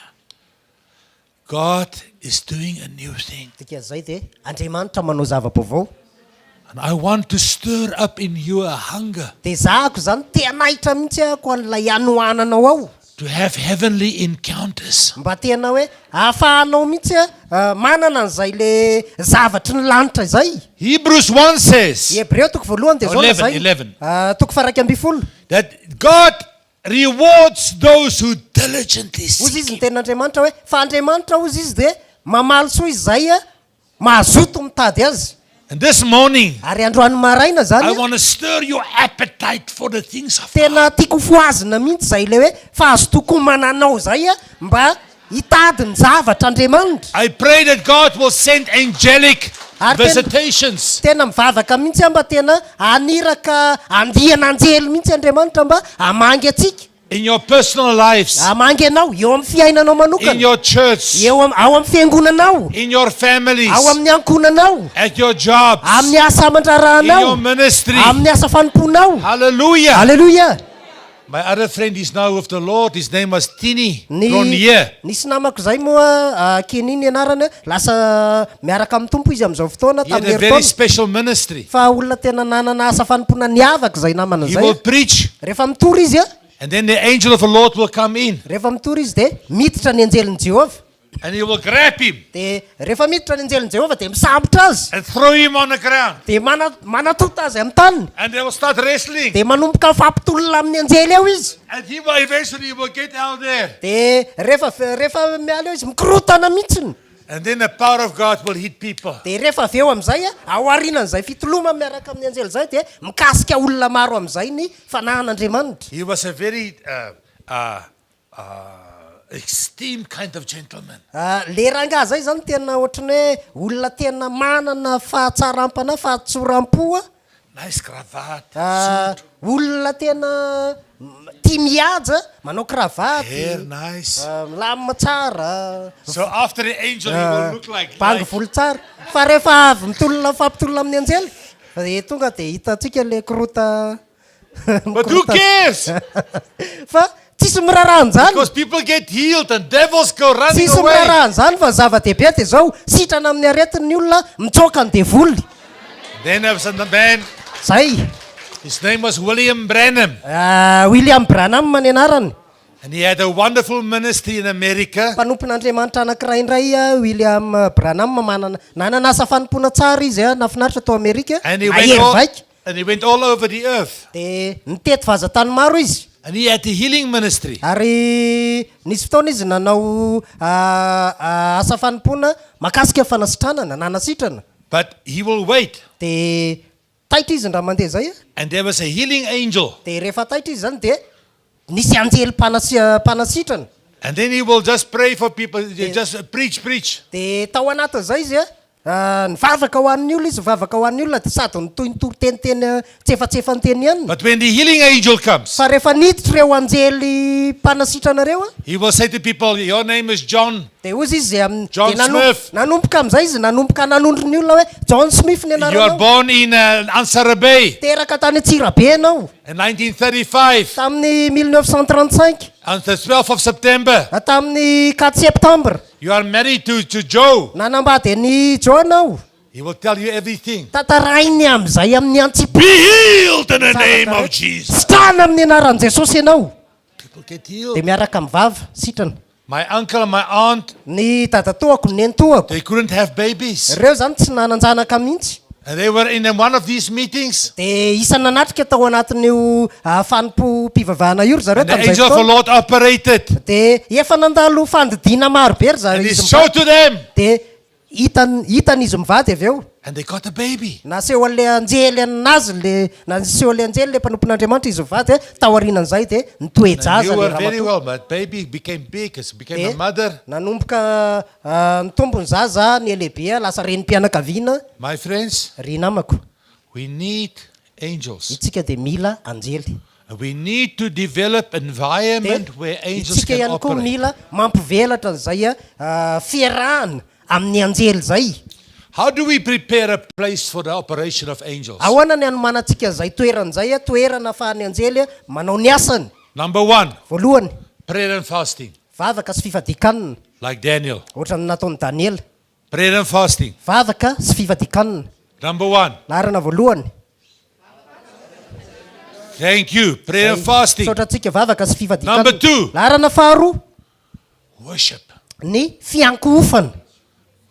God is doing a new thing. Dikan'izay dia Andriamanitra manao zava-baovao. And I want to stir up in you a hunger. Dia zahako izany, te hanaitra mihitsy ahako an'ilay hanoananao ao. To have heavenly encounters. Mba tena hoe ahafahanao mihitsy manana an'izay le zavatry ny lanitra izay. Hebrews 1 says. Hebreo toko voalohany dia izao 11, lazainy. 11. Toko faha-11. That God rewards those who diligently Hozy seek izy ny him. tenin'Andriamanitra hoe, fa Andriamanitra hozy izy dia mamaly soa izay mazoto mitady azy. And this morning, Ary androany maraina izany, I want to stir your appetite for the things of God. tena tiako hofohazina mihitsy izay ilay hoe fahazotoan-komananao izay mba hitady ny zavatra Andriamanitra. I pray that God will send angelic Ary tena visitations. tena mivavaka mihitsy aho mba tena haniraka andian'anjely mihitsy Andriamanitra mba hamangy antsika. In your personal lives. Hamangy anao eo amin'ny fiainanao manokana. In your church. Eo am, ao amin'ny fiangonanao. In your families. Ao amin'ny ankohonanao. At your jobs. Amin'ny asa aman-draharahanao. In your ministry. Amin'ny asa fanompoanao. Hallelujah. Haleloia. My other friend is now with the Lord. His name was Tini Ny, Gronier. nisy namako izay moa, Kenny ny anarany, lasa miaraka amin'ny Tompo izy amin'izao fotoana, He had tamin'ny a very herintaona. special ministry. Fa olona tena nanana asa fanompoana niavaka izay namana He izay. will preach. Rehefa mitory izy, And then the angel of the Lord will come in. rehefa mitory izy dia miditra ny anjelin'i Jehovah. And he will grab him Dia rehefa miditra ny anjelin'i Jehovah dia misambotra azy. and throw him on the ground. Dia mana- manatota azy amin'ny taniny. And they will start wrestling. Dia manomboka mifampitolona amin'ny anjely eo izy. And he will eventually will get out there. Dia rehefa rehefa miala eo izy, mikorotana mihitsiny. And then the power of God will hit people. Dia rehefa avy eo amin'izay, ao aorianan'izay fitoloma miaraka amin'ny anjely izay, dia mikasika olona maro amin'izay ny fanahin'Andriamanitra. He was a very uh, uh, uh, esteemed kind of gentleman. Ah, le rangahy zay zany tena ohatran'ny hoe olona tena manana fahatsaram-panahy, fahatsoram-po a. Nice cravat. Ah, olona tena tia mihaja, manao kravaty. Hair nice. Ah, milamina tsara. So after the angel, he will look like. Bangy like volo tsara. Fa rehefa avy mitolona mifampitolona amin'ny anjely, dia tonga dia hitantsika le korota. But who cares? Fa tsisy miraharaha an'izany. Because people get healed and devils go running Tsisy away. miraharaha an'izany fa ny zava-dehibe dia izao, sitrana amin'ny aretina ny olona, mitsoaka ny devoly. Then there was a man, Zay. his name was William Branham. Ah, William Branham ny anarany. And he had a wonderful ministry in America. Mpanompon'Andriamanitra anankiray indray ah, William Branham manana nanana asa fanompoana tsara izy ah, nahafinaritra tao Amerika. And he went Nahery all, vaika. and he went all over the earth. Dia nitety vazan-tany maro izy. And he had the healing ministry. Ary nisy fotoana izy nanao ah, ah, asa fanompoana mahakasika fanasitranana, nanasitrana. But he will wait. Dia taitra izy ndra mandeha zay a. And there was a healing angel. Dia rehefa taitra izy zany dia nisy anjely mpanasi- mpanasitrana. And then he will just pray for people, just preach, preach. Dia tao anatin'izay izy a, ah, nivavaka ho an'ny olona izy, nivavaka ho an'ny olona dia sady nitohy nitory teniteny ah, tsefatsefan-teny ihany. But when the healing angel comes, Fa rehefa niditra ireo anjely mpanasitrana ireo a, he will say to people, Your name is John. dia hoy izy amin'ny John dia nanom- Smith. nanomboka amin'izay izy nanomboka nanondro ny olona hoe John Smith ny You are anaranao. born in Ansarabey Teraka tany Antsirabe ianao in 1935 tamin'ny 1935, on the 12th of September. ah, tamin'ny 4 septembre. You are married to, to Joe. Nanambady an'i Joe ianao. He will tell you everything. Tantarainy amin'izay amin'ny antsipiriany. Be healed in the name of Jesus. Sitrana amin'ny anaran'i Jesosy ianao. People get healed. Dia miaraka amin'ny vava, sitrana. My uncle and my aunt, Ny dadatoako, ny nenitoako, they couldn't have babies. ireo zany tsy nanan-janaka mihitsy. And they were in one of these meetings. Dia isan'ny nanatrika tao anatin'io ah, fanompoam-pivavahana io ry zareo And the tamin'izay angel of the fotoana. Lord operated. Dia efa nandalo fandidiana maro be ry zareo And he izy showed mivady. to them. Dia hitan- hitan'izy mivady avy eo. And they got a baby. Naseho an'ilay anjely anazy le naseho an'ilay anjely le mpanompon'Andriamanitra izy mivady a, tao aorianan'izay dia And I nitoe-jaza knew le her very ramatoa. well. But baby became big, it became Dia a mother. nanomboka ah, nitombo ny zaza, nihalehibe, lasa renim-pianakaviana. My friends, Ry namako, we need angels. itsika dia mila anjely. And we need to develop Dia environment where angels itsika can ihany koa operate. mila mampivelatra an'izay ah, fiarahana amin'ny anjely izay. How do we prepare a place for the operation of angels? Ahoana ny hanomanantsika izay toerana izay, ah, toerana ahafahan'ny anjely ah, manao ny asany? Number one, Voalohany, prayer and fasting, vavaka sy fifadian-kanina, like Daniel. ohatran'ny nataon'i Daniela. Prayer and fasting. Vavaka sy fifadian-kanina. Number one. Laharana voalohany. Thank you. Prayer and fasting. Misaotra antsika vavaka sy fifadian-kanina. Number two. Laharana faharoa, Worship. ny fiankohofana.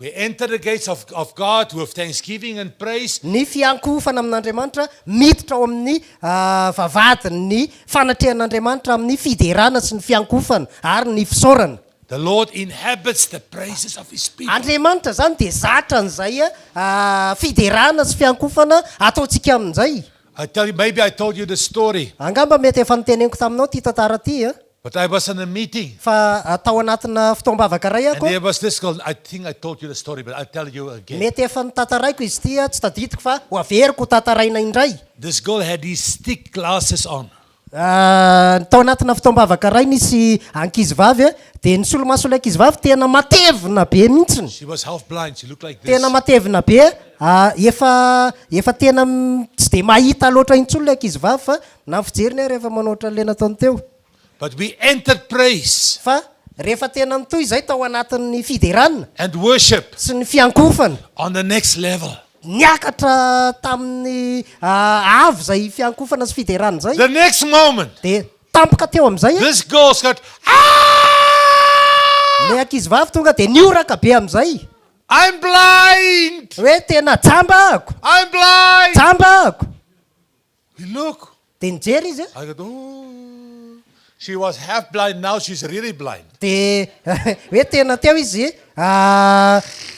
We enter the gates of, of God with thanksgiving and praise. Ny fiankohofana amin'Andriamanitra, miditra ao amin'ny ah, vavahadin'ny fanatrehan'Andriamanitra amin'ny fiderana sy ny fiankohofana ary ny fisaorana. The Lord inhabits the praises of his people. Andriamanitra zany dia zatra an'izay ah, fiderana sy fiankohofana ataontsika amin'izay. I tell you, maybe I told you the story, Angamba mety efa noteneniko taminao ity tantara ity a, but I was in a meeting fa ah, tao anatina fotoam-bavaka iray and ako, there was this girl. I think I told you the story, but I'll tell you again. mety efa notantaraiko izy ity a, tsy tadidiko fa ho averiko ho tantaraina indray. This girl had these thick glasses on. Ah, tao anatina fotoam-bavaka iray nisy ankizivavy a, dia ny solomason'ilay ankizivavy tena matevina be mihitsiny. She was half blind. She looked like this. Tena matevina be, ah, efa efa tena m- tsy dia mahita loatra intsony ilay ankizivavy fa na ny fijeriny ary efa manao ohatran'ilay nataony teo. But we entered praise Fa rehefa tena nitohy izay tao anatin'ny fiderana and worship sy ny fiankohofana, on the next level. niakatra tamin'ny ah, avo izay fiankohofana sy fiderana izay, The next moment, dia tampoka teo amin'izay this girl's got, ah! Le ankizy vavy tonga de nioraka be amin'izay. I'm blind! Hoe tena jamba ako. I'm blind! Jamba ako. He look. De nijery izy a. I go, oh. She was half blind, now she's really blind. De hoe tena teo izy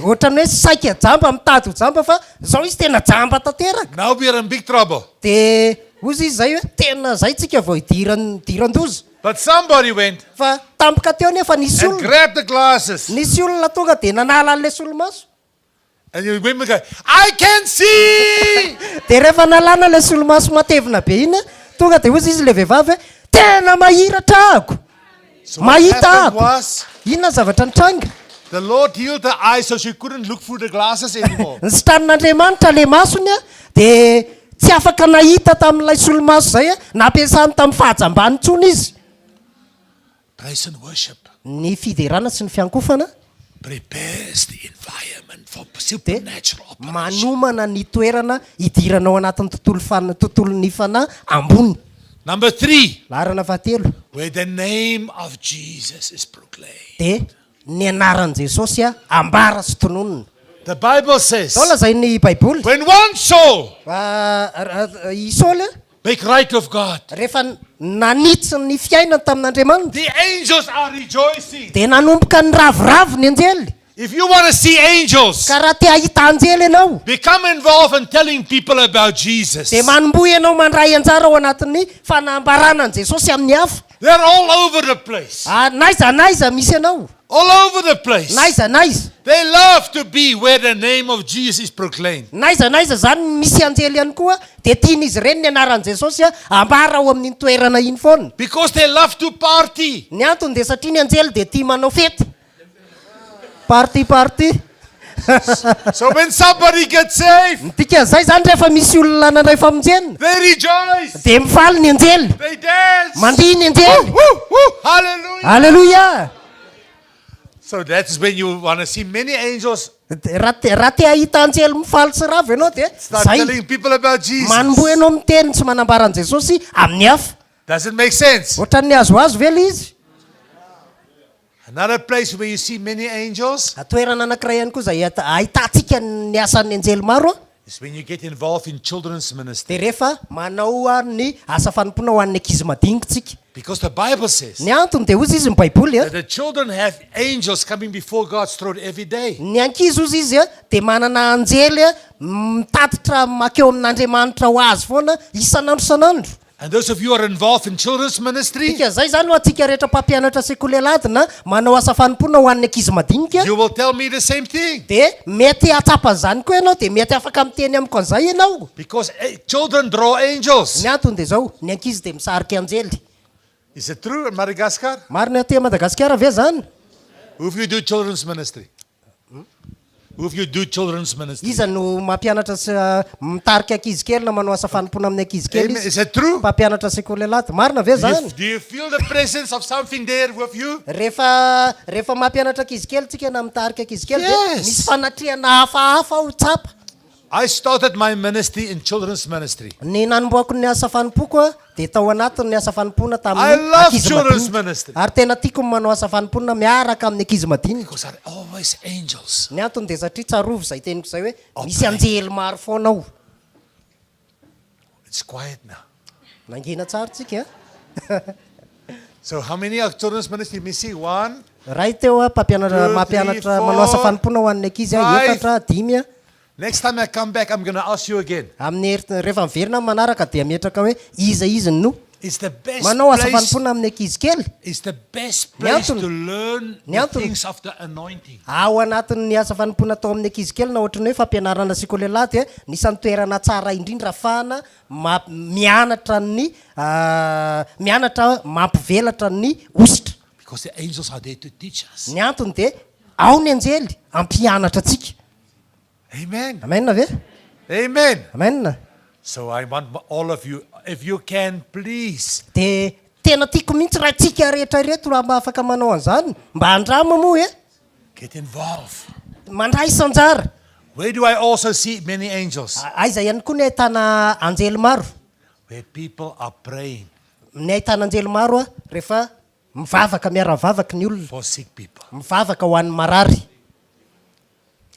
ohatran'ny hoe saika jamba mitady ho jamba fa zao izy tena jamba tanteraka. Now we are in big trouble. De hozy izy zay hoe tena zay tsika vao hidiran- hidiran-doza. But somebody went Fa tampoka teo nefa nisy and olona. grabbed the glasses. Nisy olona tonga de nanala an'ilay solomaso. And the women go, I can see! De rehefa nalana ilay solomaso matevina be iny, tonga de hozy izy ilay vehivavy hoe, tena mahiratra ako! So what Mahita happened ako! was, Inona ny zavatra nitranga? the Lord healed her eyes so she couldn't look through the glasses anymore. Nositranin'Andriamanitra ilay masony dia tsy afaka nahita tamin'ilay solomaso izay nampiasany tamin'ny fahajambany intsony izy. Praise and worship Ny fiderana sy ny fiankofana prepares the environment for dia supernatural operation. manomana ny toerana hidirana ao anatin'ny tontolo fan- tontolon'ny fanahy ambony. Number three, Laharana fahatelo where the name of Jesus is proclaimed. dia ny anaran'i Jesosy ambara sy tononina. The Bible says, Zao lazain'ny Baiboly. when one soul I Saoly make right of God, rehefa nanitsy ny fiainany tamin'Andriamanitra, the angels are rejoicing. dia nanomboka niraviravy ny anjely. If you want to see angels, Ka raha te hahita anjely ianao, become involved in telling people about Jesus. dia manomboha ianao mandray anjara ao anatin'ny fanambarana an'i Jesosy amin'ny hafa. They're all over the place. Ah, n'aiza n'aiza misy anao. All over the place. N'aiza n'aiza. They love to be where the name of Jesus is proclaimed. N'aiza n'aiza zany misy anjely ihany koa dia tian'izy ireny ny anaran'i Jesosy ambara ao amin'iny toerana iny foana. Because they love to party. Ny antony dia satria ny anjely dia tia manao fety. Party party. So when somebody gets saved, Ny dikan'izay zany rehefa misy olona nandray famonjena they rejoice. dia mifaly ny anjely. They dance. Mandihy ny anjely. Woo, woo, hallelujah. Alléluia. So that's when you want to see many angels Raha te raha te hahita anjely mifaly sy ravo ianao dia start zay. telling people about Jesus. Manomboha ianao miteny sy manambara an'i Jesosy amin'ny hafa. Does it make sense? Ohatran'ny azoazo ve ilay izy? Another place where you see many angels Toerana anankiray ihany koa izay ahitantsika ny asan'ny anjely maro is when you get involved in children's ministry. dia rehefa manao ny asa fanompoana ho an'ny ankizy madinika tsika. Because the Bible says Ny antony dia hozy izy ny Baiboly that the children have angels coming before God's throne every day. Ny ankizy hozy izy dia manana anjely mitatitra makeo amin'Andriamanitra ho azy foana isan'andro isan'andro. And those of you who are involved in children's ministry, Dikan'izay izany ho antsika rehetra mpampianatra sekoly alahady na manao asa fanompoana ho an'ny ankizy madinika, you will tell me the same thing. dia mety hahatsapa an'izany koa ianao, dia mety afaka miteny amiko an'izay ianao. Because children draw angels. Ny antony dia izao, ny ankizy dia misarika anjely. Is it true in Madagascar? Marina aty Madagasikara ve izany? Who of you do children's ministry? Who of you do children's ministry? Iza no mampianatra sy mitarika ankizy kely na manao asa fanompoana amin'ny ankizy kely Amen. izy? Is it true? Mpampianatra sekoly alahady. Marina ve Do you, izany? do you feel the presence of something there with you? Rehefa rehefa mampianatra ankizy kely tsika na mitarika ankizy kely dia Yes. misy fanatrehana hafahafa ho tsapa. I started my ministry in children's ministry. Ny nanombohako ny asa fanompoako a, dia tao anatin'ny asa fanompoana I tamin'ny love ankizy children's madinika. ministry. Ary tena tiako ny manao asa fanompoana miaraka amin'ny ankizy madinika. Because there are always angels. Ny antony dia satria tsarovy izay teniko izay hoe misy anjely maro foana ao. It's quiet now. Nangina tsara tsika a. So how many are children's ministry? Let me see. One. Ray teo a, mpampianatra Two, mampianatra three, manao asa four, fanompoana ho an'ny ankizy a, five. efatra, dimy a. Next time I come back, I'm going to ask you again. Amin'ny heri-, rehefa miverina amin'ny manaraka dia ametraka hoe iza izy no It's the best manao asa place. fanompoana amin'ny ankizy kely. It's the best Ny place antony. to learn Ny the antony. things of the anointing. Ao anatin'ny asa fanompoana atao amin'ny ankizy kely na ohatran'ny hoe fampianarana sekoly alahady dia anisan'ny toerana tsara indrindra ahafahana ma- mianatra ny mianatra mampivelatra ny hosotra. Because the angels are there to teach us. Ny antony dia ao ny anjely hampianatra antsika. Amen. Amen ve? Amen. Amen. So I want all of you, if you can, please. Dia tena tiako mihitsy raha tsika rehetra ireto raha mba afaka manao an'izany, mba andramo moa e. Get involved. Mandraisa anjara. Where do I also see many angels? Aiza ihany koa ny ahitana anjely maro? Where people are praying. Ny ahitana anjely maro rehefa. Mivavaka, miara-mivavaka ny olona. For sick people. Mivavaka ho an'ny marary.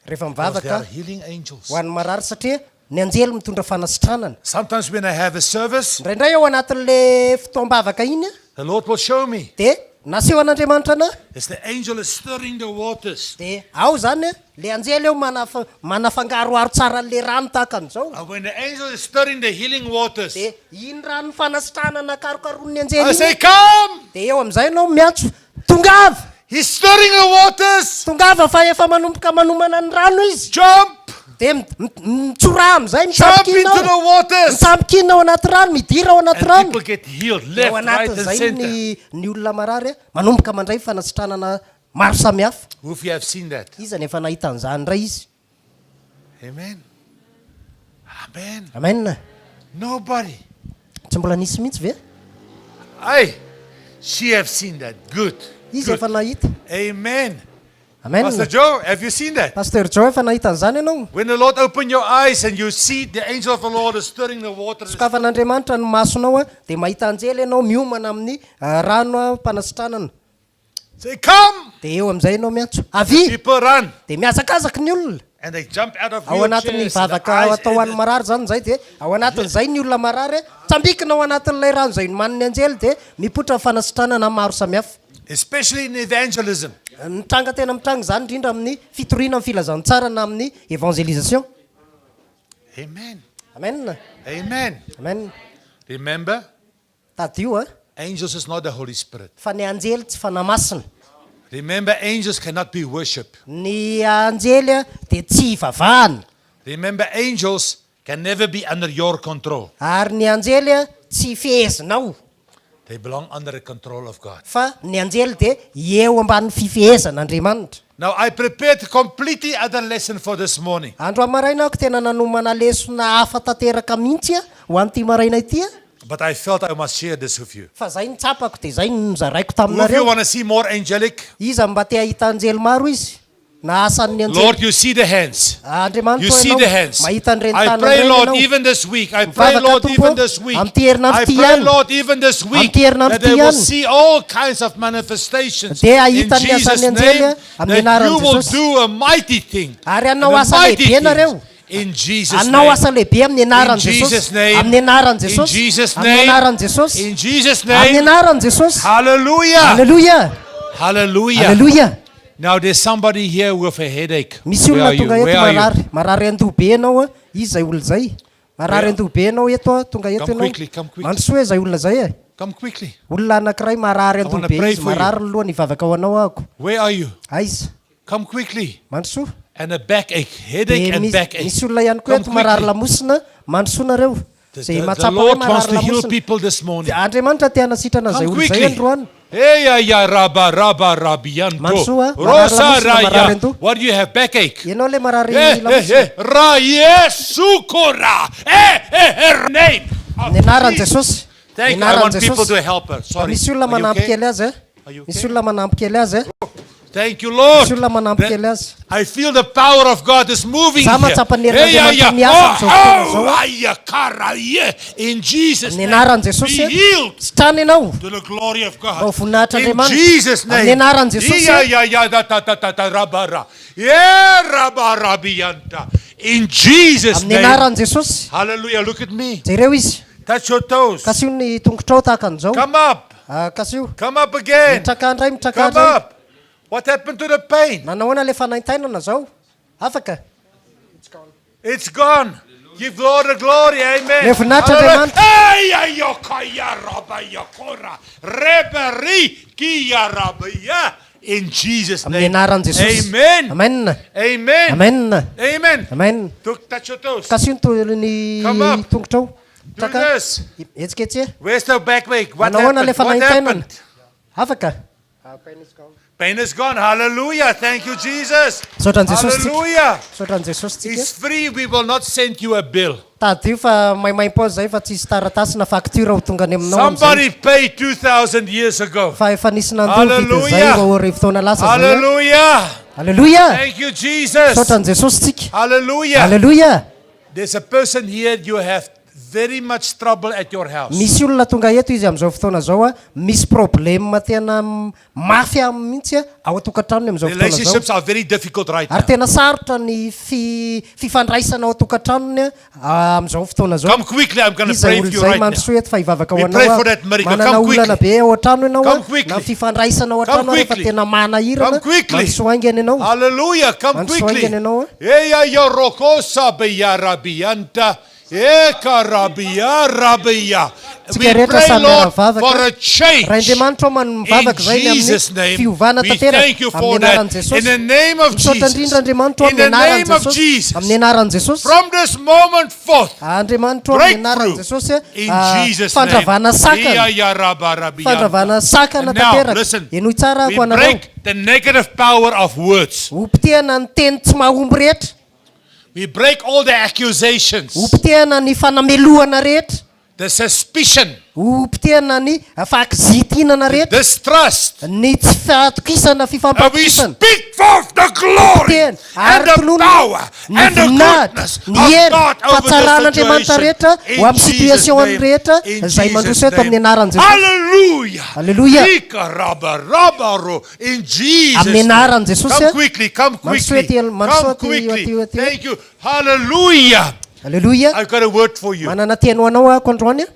Rehefa Because they mivavaka are healing angels. ho an'ny marary satria ny anjely mitondra fanasitranana. Sometimes when I have a service, Indraindray ao anatin'le fotoam-bavaka iny a, the Lord will show me. dia naseho an'Andriamanitra anah. It's the angel is stirring the waters. Dia ao izany a, le anjely eo manaf- manafangaroharo tsara an'le rano tahaka an'izao. And when the angel is stirring the healing waters, Dia iny rano fanasitranana karokarohin'ny I anjely say, iny, Come! dia eo amin'izay ianao miantso, Tongava! He's stirring the waters. Tongava fa efa manomboka manomana ny rano izy. Jump! Dia mitsoraha amin'izay, Jump mitsambikina into the ao. waters. Mitsambikina ao anaty rano, midira ao anaty And rano. people get healed Ao left, right, and anatin'izay center. ny ny olona marary a, manomboka mandray fanasitranana maro samihafa. Who of you have seen that? Iza no efa nahita an'izany indray izy? Amen. Amen. Amen. Nobody. Tsy mbola nisy mihitsy ve? Hey, she have seen that. Good. Izy Good. efa nahita. Amen. Amen. Pastor Joe, have you seen that? Pasteur Joe efa nahita an'izany ianao? When the Lord opened your eyes and you see the angel of the Lord is stirring the waters. Sokafan'Andriamanitra ny masonao a, dia mahita anjely ianao miomana amin'ny ah, rano ah, mpanasitranana. Say, come! Dia eo amin'izay ianao miantso, avia! People run Dia mihazakazaka ny olona. and they jump out of Ao anatin'ny wheelchairs. and the vavaka eyes atao ho an'ny and- marary izany izay dia ao anatin'izay ny olona marary a, tsambikina ao anatin'ilay rano izay nomanin'ny anjely dia mipoitra ny fanasitranana maro samihafa. Especially in evangelism. Mitranga tena mitranga izany indrindra amin'ny fitoriana ny filazantsara na amin'ny évangélisation. Amen. Amen. Amen. Amen. Remember, Tadidio a, angels is not the Holy Spirit. fa ny anjely tsy fanahy masina. Remember, angels cannot be worshipped. Ny anjely a dia tsy ivavahana. Remember, angels can never be under your control. Ary ny anjely a tsy fehezinao. They belong under the control of God. Fa ny anjely dia eo ambanin'ny fifehezan'Andriamanitra. Now, I prepared completely other lesson for this morning. Androany maraina aho tena nanomana lesona hafa tanteraka mihitsy a, ho an'ity maraina ity a. But I felt I must share this with you. Fa zay no tsapako dia zay no nozaraiko Who of you taminareo. want to see more angelic? Iza no mba te hahita anjely maro izy? Na asan'ny anjely. Lord, you see the hands. Andriamanitra You ô see ianao the hands. mahita an'ireny I tanana pray, ireny Lord, ianao. even this week. I pray, Mivavaka Lord, Tompo even this week. amin'ity herinandro I ity pray, ihany. Lord, even this week Amin'ity herinandro that they ity will ihany. see all kinds of manifestations Dia in hahita ny Jesus' asan'ny anjely name. amin'ny That anaran'i you will Jesosy. do a mighty thing. Ary And hanao a asa mighty lehibe nareo. things in Jesus' Hanao name. asa lehibe amin'ny In anaran'i Jesus' Jesosy. name. Amin'ny anaran'i In Jesosy. Jesus' Amin'ny name. anaran'i Jesosy. In Jesus' Amin'ny name. anaran'i Jesosy. Hallelujah. Alléluia. Hallelujah. Alléluia. Now there's somebody here with a headache. Misy Where olona are you? tonga eto Where are you? marary, marary andoha be ianao a, iza izay olona izay? Marary Where- andoha be ianao eto a, tonga eto Come ianao. quickly, come quickly. Mandrosoa izay olona izay e. Come quickly. Olona anankiray marary I andoha wanna be pray izy, for you. marary ny lohany hivavaka ho anao ahako. Where are you? Aiza? Come quickly. Mandrosoa. And a backache, headache Dia and misy, backache. misy olona ihany koa Come eto marary quickly. lamosina, mandrosoa nareo. The, Izay the, the mahatsapa hoe Lord wants marary to heal lamosina. people this morning. Dia Andriamanitra te hanasitrana izay Come olona izay quickly. androany. Hey, ya, ya, raba, raba, rabianto. Mandrosoa, marary Rosa, lamosina, marary raya. andoha. What do you have? Backache. Ianao ilay marary Eh, eh, lamosina. eh. Ra, yesukora. Eh, eh, eh. Name. of Ny anaran'i Jesus. Jesosy. Ny Thank you. I anaran'i want people Jesosy. to help her. Sorry. Misy olona Are you manampy okay? kely azy e. Are you Misy okay? olona manampy kely azy e. Thank you, Lord. Misy olona manampy That- kely azy. I feel the power of God is moving Za here. mahatsapa ny Hey, ya, herin'Andriamanitra ya. miasa amin'izao fotoana Oh, izao. oh, ay, kara, yeah. In Jesus' Amin'ny name, anaran'i Jesosy be e. healed Sitrana ianao. to the glory of God. Mba ho voninahitr'Andriamanitra. In Jesus' name. Amin'ny anaran'i Jesosy. Ya, ya, ya, da, da, da, da, da, ra, ba, ra. Yeah, ra, ba, ra, bi, anta. In Jesus' Amin'ny name. anaran'i Jesosy. Hallelujah. Look at me. Jereo izy. Touch your toes. Kasio ny tongotrao tahaka an'izao. Come up. Ah, kasio. Come up again. Mitraka indray, mitraka Come indray. up. What happened to the pain? Nanahoana ilay fanaintainana zao? Afaka? It's gone. Give Lord the glory. Amen. Le voninahitra Hallelujah. Andriamanitra. Hey, ay, yo, kaya, raba, yo, kora. Reberi, kia, raba, ya. In Jesus' Amin'ny name. anaran'i Jesosy. Amen. Amen. Amen. Amen. Amen. Amen. Touch your toes. Kasio ny to- ny Come up. tongotrao. Do Mitraka. this. Hetsiketseha. Where's the backache? What Nanahoana ilay happened? What fanaintainana? happened? Afaka? Pain is gone. Hallelujah. Thank you, Jesus. Misaotra an'i Jesosy tsika. Hallelujah. Misaotra an'i Jesosy tsika. It's free. We will not send you a bill. Tadidio fa maimaim-poza zay fa tsisy taratasy na facture ho tonga any aminao amin'izay. Somebody paid 2,000 years ago. Fa efa nisy nandoa ny vidin'izay Hallelujah. 2000 taona lasa zay. a. Hallelujah. Alléluia. Thank you, Jesus. Misaotra an'i Jesosy tsika. Hallelujah. Alléluia. There's a person here you have very much trouble at your house. Misy olona tonga eto izy amin'izao fotoana izao a, misy problème tena mafy aminy mihitsy a, ao an-tokantranony amin'izao fotoana izao. Relationships are very difficult right Ary now. tena sarotra ny fi- fifandraisana ao an-tokantranony a, amin'izao fotoana izao. Come quickly, I'm going to Iza pray olona for you izay right now. mandrosoa eto fa hivavaka ho We anao pray aho. for that miracle. Manana Come olana quickly. be ao an-trano ianao Come a, quickly. na ny fifandraisana ao Come an-trano rehefa quickly. tena manahirana, Come quickly. mandrosoa haingana ianao. Hallelujah. Come Mandrosoa quickly. haingana ianao a. Eya yorokosa beyarabianta. Eka rabia rabia. Tsika We rehetra pray, samy Lord, miara-mivavaka. for a change. Ray Andriamanitra o mivavaka In izay ny amin'ny Jesus' name, fiovana we tanteraka thank you for amin'ny that. anaran'i Jesosy. In the name of Misaotra Jesus. indrindra Andriamanitra o In amin'ny the anaran'i name of Jesosy. Jesus. Amin'ny anaran'i Jesosy. From this moment forth, Andriamanitra o amin'ny anaran'i breakthrough Jesosy a, in ah, Jesus' name. fandravana sakana. Ia ya raba rabianta. Fandravana sakana And now, tanteraka. listen. Henoy tsara We ako anareo. break the negative power of words. Ho potehana ny teny tsy mahomby rehetra. We break all the accusations, Ho potehana ny fanamelohana rehetra. the suspicion, Ho potehana ny fahakizitinana rehetra. distrust. Ny tsy fahatokisana, And we fifampatokisana. speak forth the glory Teny and ary the tononina power ny and the voninahitra, goodness ny of hery, God over the fahatsaran'Andriamanitra situation. rehetra In ho amin'ny Jesus' situation name. rehetra In izay Jesus' mandroso eto amin'ny name. anaran'i Jesosy. Hallelujah. Hallelujah. Ikarabarabaro. In Jesus' Amin'ny name. anaran'i Jesosy, Come quickly, come Mandroso quickly. ety- mandroso Come aty- quickly. aty- aty. Thank you. Hallelujah. Alléluia. I've got a word for you. Manana teny ho anao aho androany.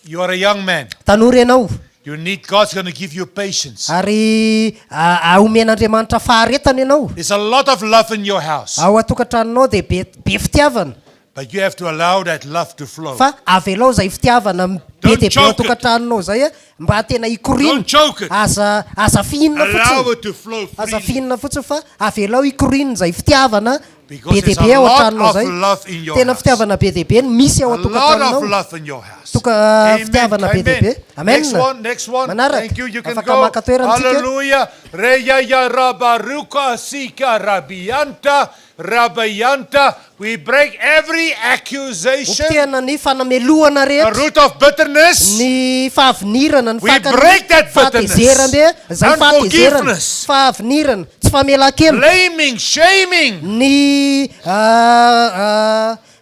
You are a young man. Tanora ianao You need God's going to give you patience. ary omen'Andriamanitra faharetana ianao. There's a lot of love in your house, Ao an-tokantranonao dia be be fitiavana but you have to allow that love to flow. fa avelao izay fitiavana be Don't dia be ao choke it. an-tokantranonao izay a, mba tena hikoriana. Don't choke it. Aza aza fihinina Allow fotsiny. it to flow Aza freely. fihinina fotsiny fa avelao hikoriana izay fitiavana Because be dia there's be a ao lot an-tranonao of izay. love in your Tena house. fitiavana be dia be no misy ao A lot of an-tokantranonao. love in your house. Toka Amen. fitiavana be dia be. Amen. Next one, next one. Manaraka. Thank you. You can Afaka go. maka toerana tsika. Hallelujah. Reya ya rabaruka sika rabianta rabayanta. We break every accusation, Hopotehana ny fanamelohana the rehetra. root of bitterness. Ny fahavinirana, ny We fakany break that bitterness. fahatezerana, izay fahatezerana, Unforgiveness. fahavinirana, tsy famelan-keloka, Blaming, shaming. ny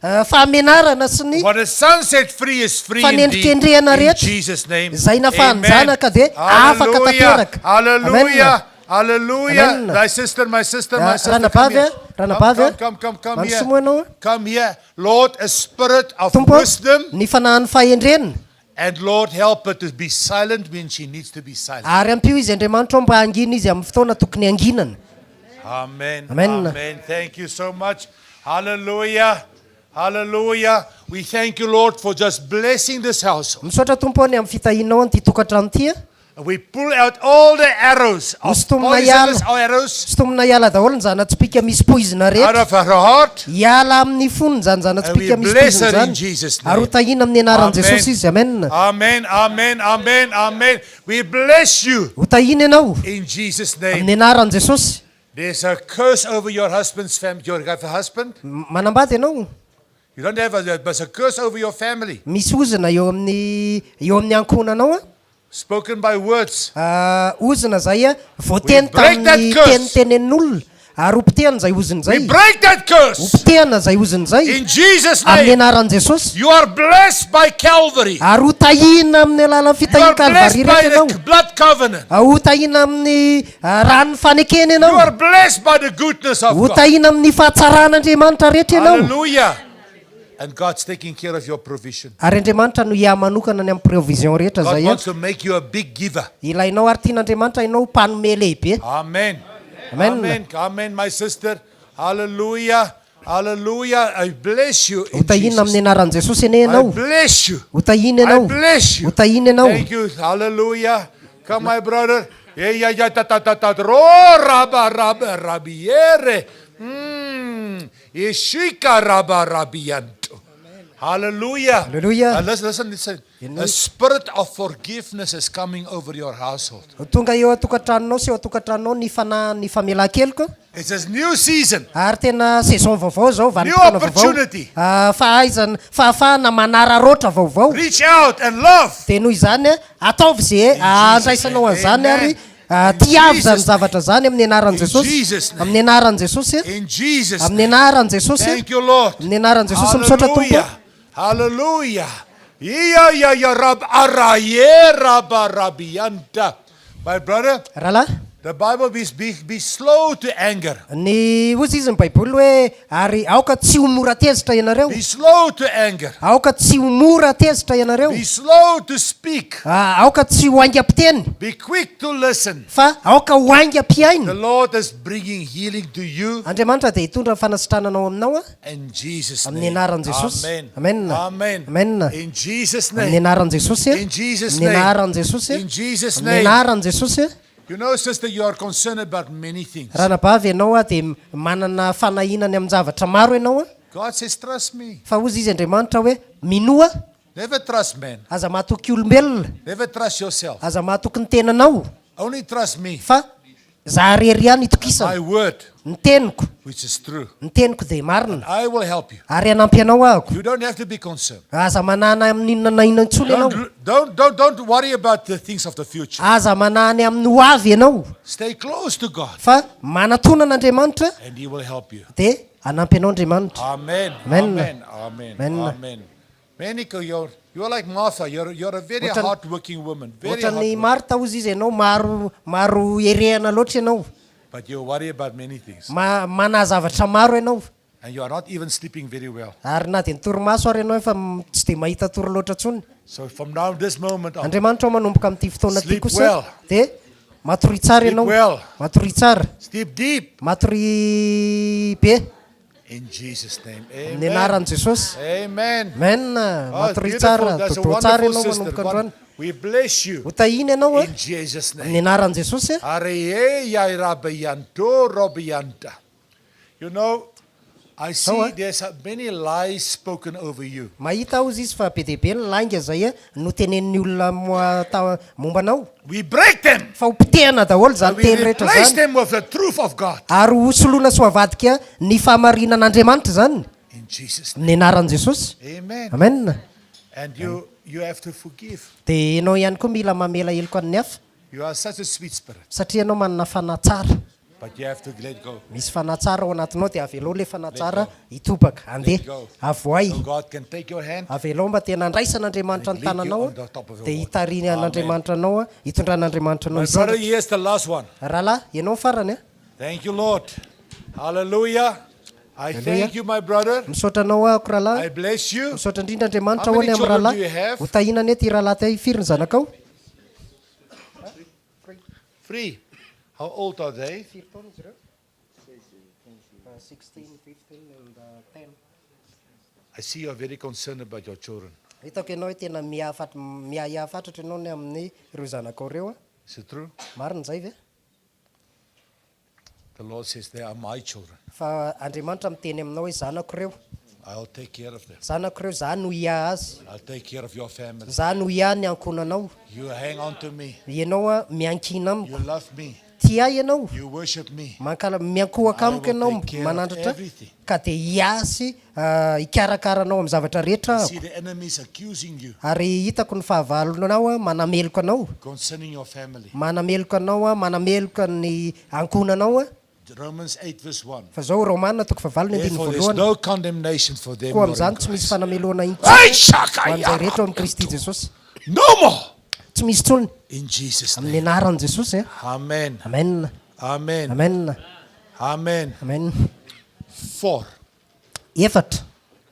fahamenarana sy ny What the Son set free is free indeed. fanendrikendrehana In rehetra. Jesus' name. Izay nafahan'ny Amen. zanaka dia afaka Hallelujah. tanteraka. Hallelujah. Amen. Hallelujah. Amen. Thy sister, my sister, my sister. Ranabavy Come here. a, ranabavy a. Come, come, come, come Mandrosoa here. moa ianao a. Come here. Lord, a spirit of Tompo, wisdom. ny fanahin'ny fahendrena. And Lord, help her to be silent when she needs to be silent. Ary ampio izy Andriamanitra mba hangina izy amin'ny fotoana tokony hanginana. Amen. Amen. Amen. Thank you so much. Hallelujah. Hallelujah. We thank you, Lord, for just blessing this household. Misaotra Tompo ny amin'ny fitahianao an'ity tokantrano ity a. And we pull out all the arrows of Hosintomina poisonous hiala. arrows Sintomina hiala daholo ny zana-tsipìka misy poizina out rehetra. of her heart. Hiala amin'ny fony izany zana-tsipìka And we misy bless poizina her in izany. Jesus' name. Ary ho tahiana amin'ny anaran'i Amen. Jesosy izy. Amen. Amen. Amen. Amen. Amen. We bless you Ho tahiana ianao in Jesus' name. amin'ny anaran'i Jesosy. There's a curse over your husband's family. You have a husband? Manambady ianao? You don't have a, there's a curse over your family. Misy ozona eo amin'ny eo amin'ny ankohonanao a. Spoken by words. Ozona izay a voateny We break that tamin'ny curse. teny tenenin'olona ary hopotehana izay ozona We izay. break that curse Hopotehana izay ozona izay in Jesus' amin'ny name. anaran'i Jesosy. You are blessed by Calvary. Ary ho tahiana amin'ny alalan'ny You are fitahian'i blessed Kalvary by rehetra ianao. the blood covenant. Ho tahiana amin'ny ran'ny fanekena You ianao. are blessed by the goodness of Ho God. tahiana amin'ny fahatsaran'Andriamanitra rehetra ianao. Hallelujah. And God's taking care of your provision. Ary Andriamanitra no hiahy manokana ny amin'ny provision rehetra God izay a. wants to make you a big giver. Ilainao ary tian'Andriamanitra ianao ho mpanome lehibe. Amen. Amen. Amen. Amen, my sister. Hallelujah. Hallelujah. I bless you Ho in tahiana Jesus. amin'ny anaran'i Jesosy anie I ianao. bless you. Ho tahiana I ianao. bless you. Ho tahiana ianao. Thank you. Hallelujah. Come, my brother. Yeah, yeah, yeah, ta, ta, ta, ta, ro, raba, raba, rabiere. Ishika, raba, rabianto. Hallelujah. Hallelujah. Listen, listen, listen. A spirit of forgiveness is coming over your household. Tonga eo an-tokantranonao sy eo an-tokantranonao ny fanahin'ny famelan-keloka. It's a new season. Ary tena saison vaovao izao, New vanim-potoana vaovao. opportunity. Fahaizana, fahafahana manararaotra vaovao. Reach out and love. Dia noho izany, ataovy izay handraisanao an'izany Amen. ary In tiavo izany Jesus' zavatra izany amin'ny anaran'i In Jesosy. Jesus' name. Amin'ny anaran'i Jesosy. In Jesus' Amin'ny name. anaran'i Jesosy. Thank you, Lord. Amin'ny anaran'i Jesosy misaotra Tompo. Hallelujah. Hallelujah. Iya ya ya rab araye raba rabianta. My brother, Rahalahy, the Bible be, be, be slow to anger. ny hozy izy ny Baiboly hoe ary aoka tsy ho mora tezitra ianareo. Be slow to anger. Aoka tsy ho mora tezitra ianareo. Be slow to speak. Ah, aoka tsy ho haingam-piteny, Be quick to listen. fa aoka ho The haingam-pihaino. Lord is bringing healing to you Andriamanitra dia hitondra ny fanasitranana ao aminao a. in Jesus' Amin'ny name. anaran'i Jesosy. Amen. Amen. Amen. Amen. In Jesus' Amin'ny name. anaran'i Jesosy a. In Jesus' Amin'ny name. anaran'i Jesosy a. In Jesus' Amin'ny name. anaran'i Jesosy a. You know, sister, you are concerned about many things. Ranabavy ianao a dia manana fanahiana ny amin-javatra maro ianao a. God says, trust me. Fa hozy izy Andriamanitra hoe minoa, Never trust man. aza mahatoky olombelona, Never trust yourself. aza mahatoky ny tenanao, Only trust me. fa za rery ihany My itokisana. word, Ny teniko, which is true. ny teniko dia marina I will help you. ary hanampy anao ahako. You don't have to be concerned. Aza manana amin'inona na inona intsony ianao. Don't, don't, don't, don't worry about the things of the future. Aza manana amin'ny ho avy ianao, Stay close to God fa manatona an'Andriamanitra and He will help you. dia hanampy anao Andriamanitra. Amen. Amen. Amen. Amen. Amen. Amen. Meniko, you're, you're like Martha. You're, you're a very Ohatran- hardworking woman. Very Ohatran'ny hardworking. Marta hozy izy ianao, maro maro herehana loatra ianao. But you worry about many things. Ma- manahy zavatra maro ianao. And you are not even sleeping very well. Ary na dia ny torimaso ary ianao efa m- tsy dia mahita tory loatra intsony. So from now, this moment on, Andriamanitra ao manomboka amin'ity fotoana ity Sleep kosa well. dia matoria tsara Sleep ianao. well. Matoria tsara. sleep deep Matoria be. in Jesus' name. Amin'ny Amen. anaran'i Jesosy. Amen. Amen. Oh, it's Matoria beautiful. tsara. That's a Dodô tsara wonderful ianao sister. manomboka androany. We bless you Ho tahiana ianao a. in Jesus' Amin'ny name. anaran'i Jesosy a. Areye yairabayanto robayanta. You know, I see eh? there's many lies spoken over you. Mahita aho izy fa be dia be ny lainga izay a no tenenin'ny olona moa- ta- momba anao. We break them. Fa ho potehana daholo izany We teny rehetra replace izany. them with the truth of God. Ary ho soloina sy ho avadika ny fahamarinan'Andriamanitra izany. In Jesus' name. Amin'ny anaran'i Jesosy. Amen. Amen. And you you have to forgive. Dia ianao ihany koa mila mamela heloka ny hafa You are such a sweet spirit, satria ianao manana fanahy tsara. but you have to let go. Misy fanahy tsara ao anatinao dia avelao ilay fanahy tsara hitobaka. Andeha. Let go. Avoay. So God can take your hand. Avelao mba tena andraisan'Andriamanitra ny And lead you tananao on the top of the dia water. hitariny an'Andriamanitra anao a, hitondran'Andriamanitra anao My brother, hisandratra. here's the last one. Rahalahy, ianao ny farany a. Thank you, Lord. Hallelujah. I thank you, my brother. Misaotra anao ahako I rahalahy. bless you. Misaotra indrindra Andriamanitra How ho many any amin'ny children do you rahalahy. have? Ho tahiana anie ty rahalahy ty firy ny zanakao? Three. How old are they? I see you are very concerned about your children. Hitako ianao hoe tena miafat- miahiahy fatratra ianao ny amin'ny ireo zanakao ireo a. Is it true? Marina izay ve? The Lord says they are my children. Fa Andriamanitra miteny aminao hoe zanako ireo. I'll take care of them. Zanako ireo, za no hiahy azy. I'll take care of your family. Za no hiahy ny ankohonanao. You hang on to me. Ianao a miankina amiko. You love me. Tia ahy ianao. You worship me. Mankala miankohoka I amiko will ianao take care of manandratra everything. ka dia hiahy sy ah, hikarakara anao amin'ny zavatra rehetra I aho. see the enemy is accusing you Ary hitako ny fahavalonao a manameloka anao. concerning your family. Manameloka anao a manameloka ny ankohonanao a. Romans 8 verse 1. Fa zao Romana toko fahavalo ny andininy Therefore, there's voalohany. no condemnation for them. Koa who are in amin'izany tsy misy Christ. fanamelohana Hey, intsony shaka, ho an'izay ya. rehetra ao amin'i Kristy Jesosy. No more. Tsy misy intsony In Jesus' amin'ny name. anaran'i Jesosy a. Amen. Amen. Amen. Amen. Amen. Amen. Four. Efatra.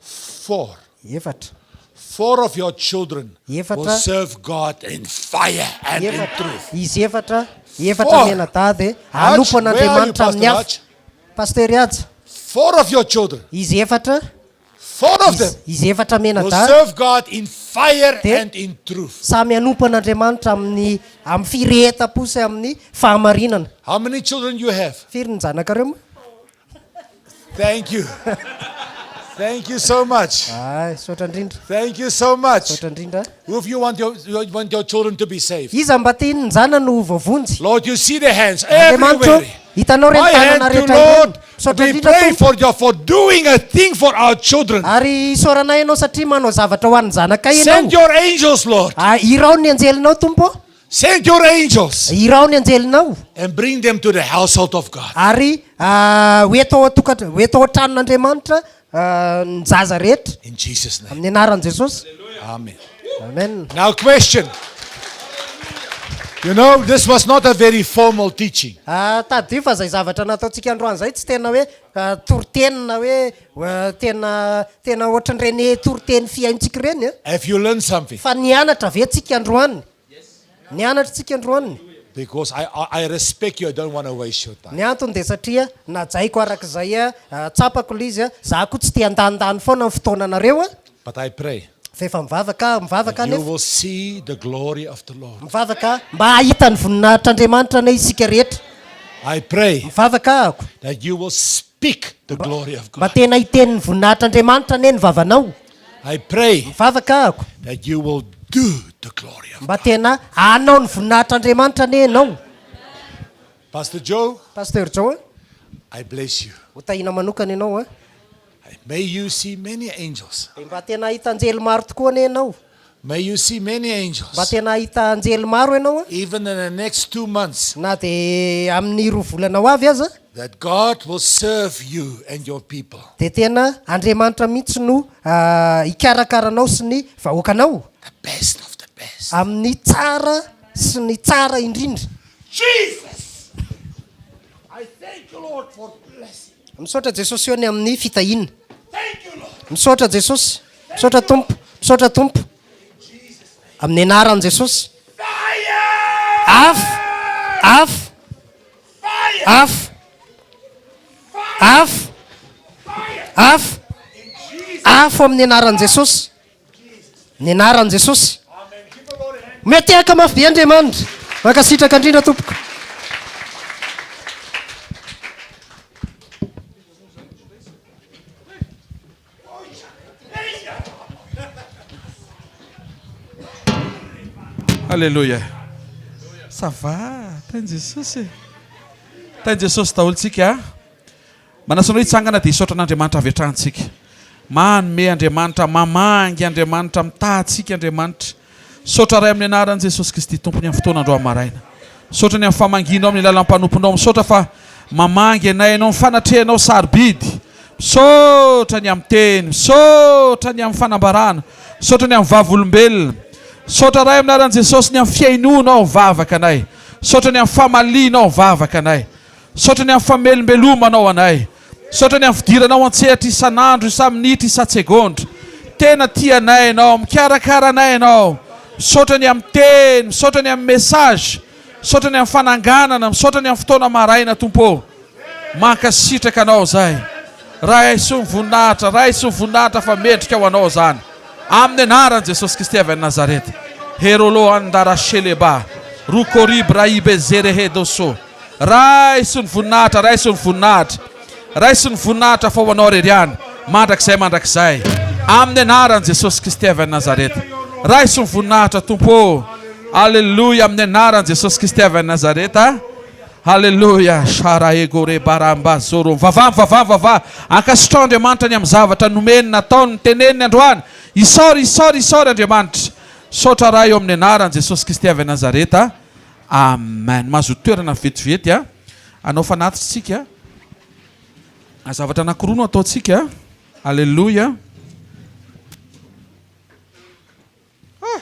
Four. Efatra. Four of your children will Efatra. serve God in fire and in Efatra. truth. Izy efatra, efatra Four. mianadahy dia Hutch, hanompo where are you, an'Andriamanitra Pastor amin'ny afo. Hutch? Pasteur Haja, Four of your children. izy efatra, Four of them izy efatra will mianadahy serve God in fire Dia- and in truth. samy hanompo an'Andriamanitra amin'ny amin'ny firehetam-po sy amin'ny fahamarinana. How many children you have? Firy ny zanakareo moa? Thank you. Thank you so much. Ay, saotra indrindra. Thank you so much. Saotra indrindra. Who of you want your, you want your children to be saved? Iza mba tiany ny zanany ho voavonjy? Lord, you see the hands Andriamanitra, everywhere. hitanao ireny My hand tanana to rehetra Lord, ireny. Misaotra we indrindra pray Tompo. for your for doing a thing for our children. Ary isaorana ianao satria manao zavatra ho an'ny zanakay Send ianao. your angels, Lord. Ah, irao ny anjelinao Tompo. Send your angels Irao ny anjelinao. and bring them to the household of God. Ary ah, ho eto ao an-tokatra- ho eto ao an-tranon'Andriamanitra. ny zaza rehetra. In Jesus' name. Amin'ny anaran'i Jesosy. Amen. Amen. Now, question. You know, this was not a very formal teaching. Ah, tadidio fa izay zavatra nataontsika androany izay tsy tena hoe ah, toriteny na hoe ah, tena tena ohatran'ireny toriteny fihainontsika ireny a. Have you learned something? Fa nianatra ve tsika androany? Nianatra tsika androany. Because I, I, I respect you, I don't want to waste your time. Ny antony dia satria najaiko arak'izay ah, tsapako ilay izy a, za koa tsy te handanindany foana ny fotoananareo a. But I pray Fa efa mivavaka aho, mivavaka you anefa. will see the glory of the Lord. Mivavaka mba hahita ny voninahitr'Andriamanitra anie isika rehetra. I pray Mivavaka ahako that you will speak the glory of mba God. tena hiteny ny voninahitr'Andriamanitra anie ny vavanao. I pray Mivavaka ahako that you will do the glory of mba tena hanao ny voninahitr'Andriamanitra anie ianao. Pastor Joe, Pasteur Joe a, I bless you. ho tahiana manokana ianao a. May you see many angels. Dia mba tena hahita anjely maro tokoa anie ianao. May you see many Mba angels. tena hahita anjely maro ianao a. Even in the next two months, Na dia amin'ny roa volana ho avy aza that God will serve you and your people. dia tena Andriamanitra mihitsy no ah, hikarakara anao sy ny vahoakanao The best of the best. amin'ny tsara sy ny tsara indrindra. Jesus! I thank you, Lord, for blessing. Misaotra Jesosy eo ny amin'ny fitahiana. Thank you, Lord. Misaotra Jesosy. Misaotra Tompo. Misaotra Tompo. Amin'ny anaran'i Jesosy. Fire! Afo! Afo! Fire! Afo! Afo! Afo! Afo amin'ny anaran'i Jesosy. Ny anaran'i Jesosy. Miatehaka mafy be Andriamanitra. Mankasitraka indrindra tompoko. Alléluia. Ça va, Tahin'i Jesosy e. Tahin'i Jesosy daholo tsika. Manasa anao hitsangana dia hisaotra an'Andriamanitra avy hatrany tsika. Manome Andriamanitra, mamangy Andriamanitra, mitaha antsika Andriamanitra. Misaotra Ray amin'ny anaran'i Jesosy Kristy Tompo ny amin'ny fotoana androany maraina. Misaotra ny amin'ny famangianao amin'ny alalan'ny mpanomponao. Misaotra fa mamangy anay ianao, ny fanatrehanao sarobidy. Misaotra ny amin'ny teny, misaotra ny amin'ny fanambarana, misaotra ny amin'ny vavolombelona. Misaotra Ray amin'ny anaran'i Jesosy ny amin'ny fihainoanao ny vavaka anay. Misaotra ny amin'ny famalianao ny vavaka anay. Misaotra ny amin'ny famelombelomanaao anay. Misaotra ny amin'ny fidiranao an-tsehatra isan'andro, isa-minitra, isa-tsegondra. Tena tia anay Ianao, mikarakara anay Ianao. Misaotra ny amin'ny teny, misaotra ny amin'ny message, misaotra ny amin'ny fananganana, misaotra ny amin'ny fotoana maraina Tompo ô. Mankasitraka Anao izahay. Raiso ny voninahitra, raiso ny voninahitra fa mendrika ho Anao izany. Amin'ny anaran'i Jesosy Kristy avy any Nazareta. Herolo andara sheleba, rukoribra ibezerehedoso. Raiso ny voninahitra, raiso ny voninahitra, raiso ny voninahitra fa ho Anao irery ihany, mandrakizay mandrakizay, amin'ny anaran'i Jesosy Kristy avy any Nazareta. Raiso ny voninahitra Tompo ô! Aleloia, amin'ny anaran'i Jesosy Kristy avy any Nazareta. Aleloia, Sharaegore baramba zoro. Mivavaha, mivavaha, mivavaha. Ankasitraho Andriamanitra ny amin'ny zavatra nomeny, nataony, noteneniny androany. Isaory, isaory, isaory Andriamanitra. Misaotra Ray eo amin'ny anaran'i Jesosy Kristy avy any Nazareta. Amen. Mahazoa toerana vetivety a. Hanao fanatitra isika. Zavatra anankiroa no ataontsika. Alléluia. Ah!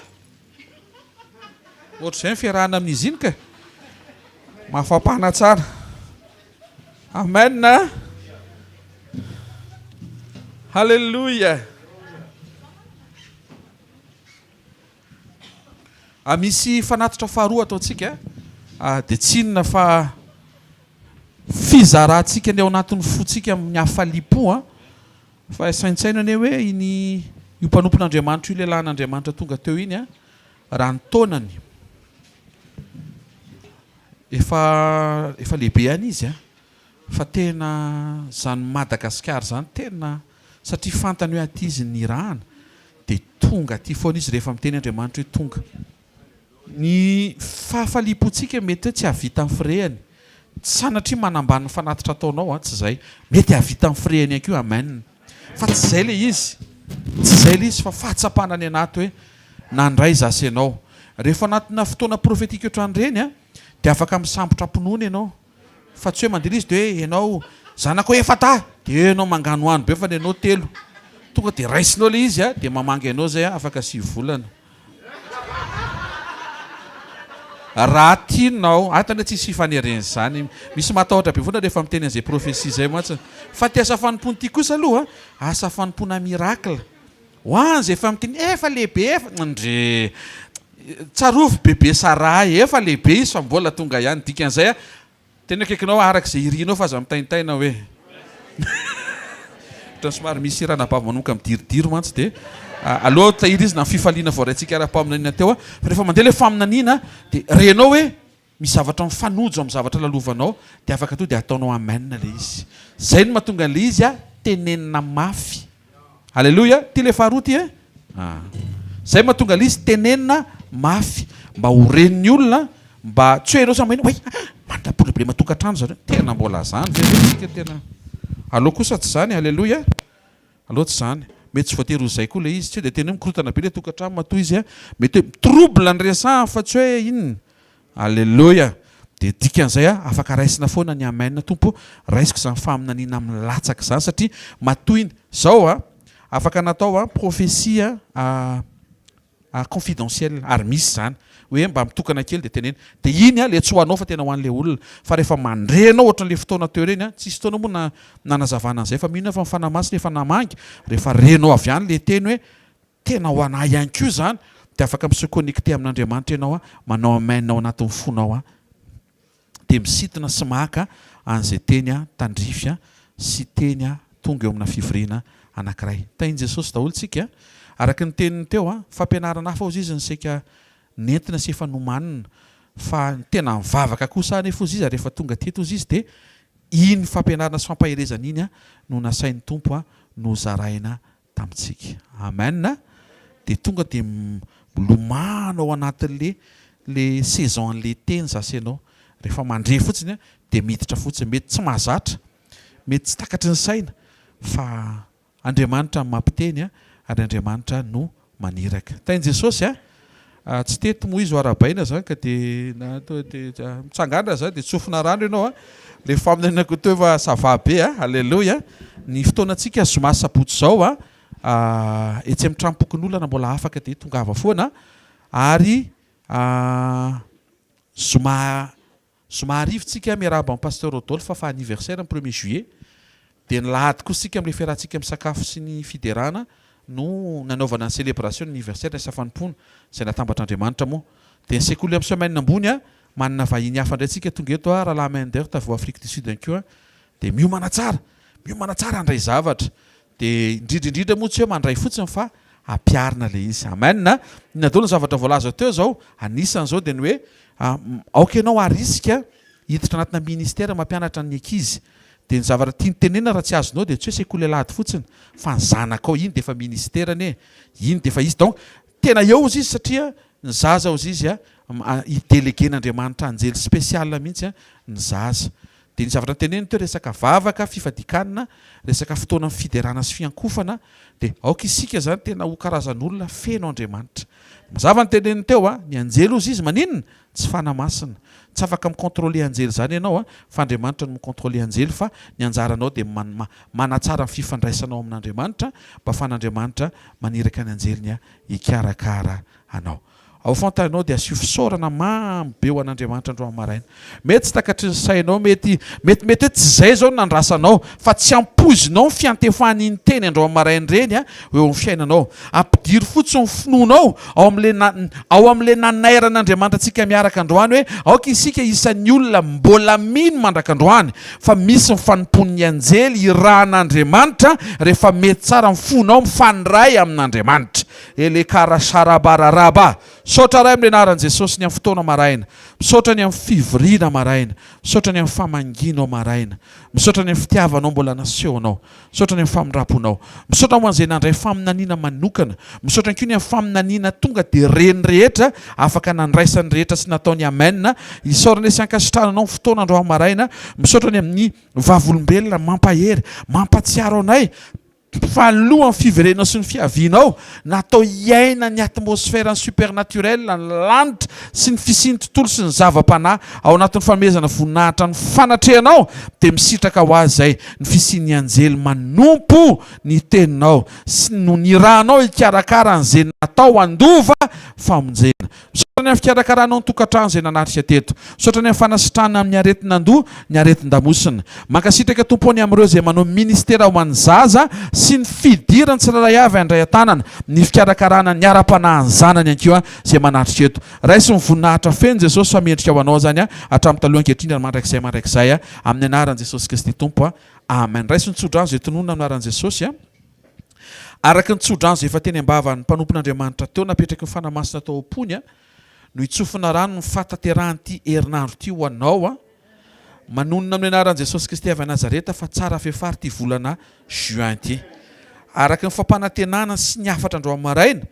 Ohatr'izay ny fiarahana amin'izy iny ka. Mahafampana tsara. Amen. Alléluia. Ah, misy fanatitra faharoa ataontsika ah, dia tsy inona fa fizarantsika ny ao anatin'ny fontsika amin'ny hafaliam-po ah. Fa saintsaino anie hoe iny io mpanompon'Andriamanitra io lehilahin'Andriamanitra tonga teo iny ah, raha ny taonany efa efa lehibe ihany izy ah, fa tena izany Madagasikara izany tena satria fantany hoe aty izy nirahana Dia tonga aty foana izy rehefa miteny Andriamanitra hoe tonga. Ny fahafaliam-pontsika mety hoe tsy hahavita ny firehany. Tsy sanatria manambany ny fanatitra ataonao an, tsy izay. Mety hahavita ny firehany ihany koa, amen. Fa tsy izay ilay izy. Tsy izay ilay izy fa fahatsapana any anaty hoe nandray izaho sy ianao. Rehefa anatina fotoana prophetique ohatran'ireny an, dia afaka misambotra am-pinoana ianao. Fa tsy hoe mandeha ilay izy dia hoe ianao. Zanakao efa-dahy, dia eo ianao manganohano be fa ny anao telo. Tonga dia raisinao ilay izy dia mamangy anao izay afaka sivy volana. Raha tianao, ato anie tsisy fifanerena izany, misy matahotra be foana rehefa miteny an'izay prophetie izay mantsy. Fa ity asa fanompoana ity kosa aloha, asa fanompoana miracle. Ho an'izay efa miteny efa lehibe efa, ndrii, tsarovy bebe Sarah efa lehibe izy fa mbola tonga ihany, dikan'izay Tena akaikinao araka izay irinao fa aza mitaintaina hoe. Ohatran'ny somary misy ranabavy manomboka midiridiry mantsy dia aleo tahirizina ny fifaliana voaraintsika ara-paminaniana teo fa rehefa mandeha ilay faminaniana dia renao hoe misy zavatra mifanojo amin'ny zavatra lalovanao dia afaka tonga dia ataonao amen ilay izy. Izay no mahatonga an'ilay izy tenenina mafy. Aleloia, ty le faharoa ty eh. Ah. Zay mahatonga le izy tenenina mafy mba ho ren'ny olona mba tsy hoe ianao samy maheno hoe manana problema tokantrano zareo. Tena mbola zany ve ve tsika tena. Aleo kosa tsy zany, aleloia. Aleo tsy zany. Mety tsy voatery ho zay koa le izy, tsy hoe dia tena hoe mikorontana be le tokantrano matoa izy a. Mety hoe trouble ny resahany fa tsy hoe inona. Aleloia! Dia dikan'izay a, afaka raisina foana ny amen Tompo o, raisiko izany faminaniana milatsaka izany satria matoa iny, zao a, afaka natao a prophetie a a confidentiel ary misy izany, hoe mba mitokana kely dia teneno, dia iny a le tsy ho anao fa tena ho an'ilay olona, fa rehefa mandre anao ohatran'ilay fotoana teo ireny a, tsisy fotoana moa na nanazavana an'izay fa mino aho fa ny Fanahy Masina efa namangy, rehefa renao avy any ilay teny hoe Tena ho anah ihany koa izany dia afaka mi se connecter amin'Andriamanitra ianao manao amen ao anatin'ny fonao dia misintona sy maka an'izay teny tandrify sy teny tonga eo amina fivoriana anankiray. Tahin'i Jesosy daholo tsika. Araka ny teniny teo, fampianarana hafa hozy izy ny saika nentina sy efa nomanina fa ny tena nivavaka kosa anefa hozy izy ary efa tonga teto hozy izy dia iny fampianarana sy fampaherezana iny no nasain'ny Tompo nozaraina tamintsika. Amen. Dia tonga dia milomano ao anatin'le le saison an'le teny za sy ianao. Rehefa mandre fotsiny dia miditra fotsiny. Mety tsy mahazatra, mety tsy takatry ny saina fa Andriamanitra no mampiteny ary Andriamanitra no maniraka. Tahin'i Jesosy a! Tsy teto moa izy ho arahabaina zany ka dia na dia mitsangana zany dia tsofina rano ianao a! Le faminaniana koa teo fa ça va be a! Alléluia! Ny fotoanantsika zoma sabotsy izao a, etsy amin'ny tranom-pokonolona mbola afaka dia tongava foana ary zoma Zoma hariva tsika miarahaba an'i Pasteur Rodolphe fa anniversaire ny premier juillet, dia ny lahady kosa tsika amin'ilay fiarahantsika misakafo sy ny fiderana no nanaovana ny celebration ny anniversaire ny asa fanompoana izay natambatr'Andriamanitra moa. Dia ny sekoly amin'ny semaine ambony a, manana vahiny hafa indray tsika tonga eto a, Rahalahy Mendert avy ao Afrique du Sud ihany koa dia miomana tsara, miomana tsara handray zavatra. Dia indrindra indrindra moa tsy hoe mandray fotsiny fa ampiharina ilay izy. Amen a! Inona daholo ny zavatra voalaza teo izao? Anisan'izao dia ny hoe aoka ianao harisika hiditra anatina ministera mampianatra ny ankizy. Dia ny zavatra tiany tenenina raha tsy azonao dia tsy hoe sekoly alahady fotsiny fa ny zanakao iny dia efa ministera anie e! Iny dia efa izy donc tena eo ozy izy satria ny zaza ozy izy a i-deleguer-n'Andriamanitra anjely spécial mihitsy ny zaza. Dia ny zavatra noteneniny teo resaka vavaka, fifadian-kanina, resaka fotoanan'ny fiderana sy fiankofana, dia aoka isika izany tena ho karazan'olona feno Andriamanitra. Mazava ny teneniny teo a, ny anjely hozy izy maninona? Tsy fanahy masina. Tsy afaka mi-controler anjely izany ianao a, fa Andriamanitra no mi-controler anjely fa ny anjaranao dia manatsara ny fifandraisanao amin'Andriamanitra mba afahan'Andriamanitra maniraka ny anjeliny hikarakara anao. Ao fantanao dia asio fisaorana mamy be ho an'Andriamanitra androany maraina. Mety tsy takatry ny sainao, mety mety mety hoe tsy izay izao no nandrasanao, fa tsy ampoizinao ny fiantefan'iny teny androany maraina ireny eo amin'ny fiainanao. Ampidiro fotsiny ny finoanao ao amin'ilay na ao amin'ilay nanairan'Andriamanitra antsika miaraka androany hoe aoka isika isan'ny olona mbola mino mandrak'androany fa misy ny fanompoan'ny anjely irahan'Andriamanitra rehefa mety tsara ny fonao mifandray amin'Andriamanitra. Elekara-sharabararaba. Misaotra Ray amin'ny anaran'i Jesosy ny amin'ny fotoana maraina. Misaotra ny amin'ny fivoriana maraina. Misaotra ny amin'ny famangianao maraina. Misaotra ny amin'ny fitiavanao mbola nasehonao. Misaotra ny amin'ny famindram-ponao. Misaotra ho an'izay nandray faminaniana manokana. Misaotra ihany koa ny amin'ny faminaniana tonga dia ren'ny rehetra, afaka nandraisan'ny rehetra sy nataony Amen. Isaorana sy ankasitrahana Anao ny fotoana androany maraina. Misaotra ny amin'ny vavolombelona mampahery, mampatsiaro anay. Fa alohan'ny fiverenanao sy ny fiavianao, natao hiaina ny atmosphère ny supernaturel, ny lanitra sy ny fisian'ny tontolo sy ny zava-panahy ao anatin'ny fanomezana voninahitra ny fanatrehanao, dia misitraka ho azy izay ny fisian'ny anjely manompo ny teninao sy no nirahanao hikarakara an'izay natao handova famonjena. Misaotra ny amin'ny fikarakaranao ny tokantrano izay nanatrika teto. Misaotra ny amin'ny fanasitranana amin'ny aretin'andoha, ny aretin-damosina. Mankasitraka Tompo ô ny amin'ireo izay manao ministera ho an'ny zaza sy ny fidirany tsirairay avy handray an-tanana ny fikarakarana ny ara-panahin'ny zanany ihany koa izay manatrika eto. Raiso ny voninahitra feno Jesosy fa mendrika ho Anao izany hatramin'ny taloha ankehitriny ary mandrakizay mandrakizay amin'ny anaran'i Jesosy Kristy Tompo. Amen. Raiso ny tsodrano izay tononina amin'ny anaran'i Jesosy. Araka ny tsodrano izay efa teny am-bavan'ny mpanompon'Andriamanitra teo napetraky ny Fanahy Masina tao am-pony, no hitsofina rano ny fahatanterahan'ity herinandro ity ho anao. Manonona amin'ny anaran'i Jesosy Kristy avy any Nazareta fa tsara fefary ity volana juin ity. Araka ny fampanantenana sy ny hafatra androany maraina,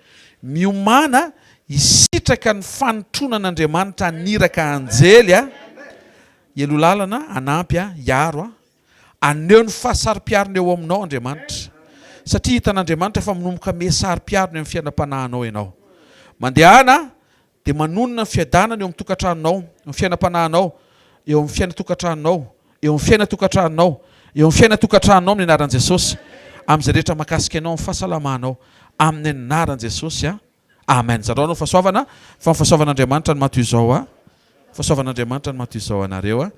miomàna hisitraka ny fanotronan'Andriamanitra haniraka anjely hialoha lalana, hanampy, hiaro. Haneho ny fahasaro-piarony eo aminao Andriamanitra, satria hitan'Andriamanitra fa manomboka miha saro-piarony amin'ny fiainam-panahinao ianao. Mandehana dia manonona ny fiadanana eo amin'ny tokantranonao, amin'ny fiainam-panahinao, eo amin'ny fiainan-tokantranonao, eo amin'ny fiainan-tokantranonao, eo amin'ny fiainan-tokantranonao amin'ny anaran'i Jesosy, amin'izay rehetra mahakasika anao, amin'ny fahasalamanao, amin'ny anaran'i Jesosy. Amen. Zarao anao fahasoavana, fa ny fahasoavan'Andriamanitra no maha toy izao ahy. Fahasoavan'Andriamanitra no maha toy izao anareo.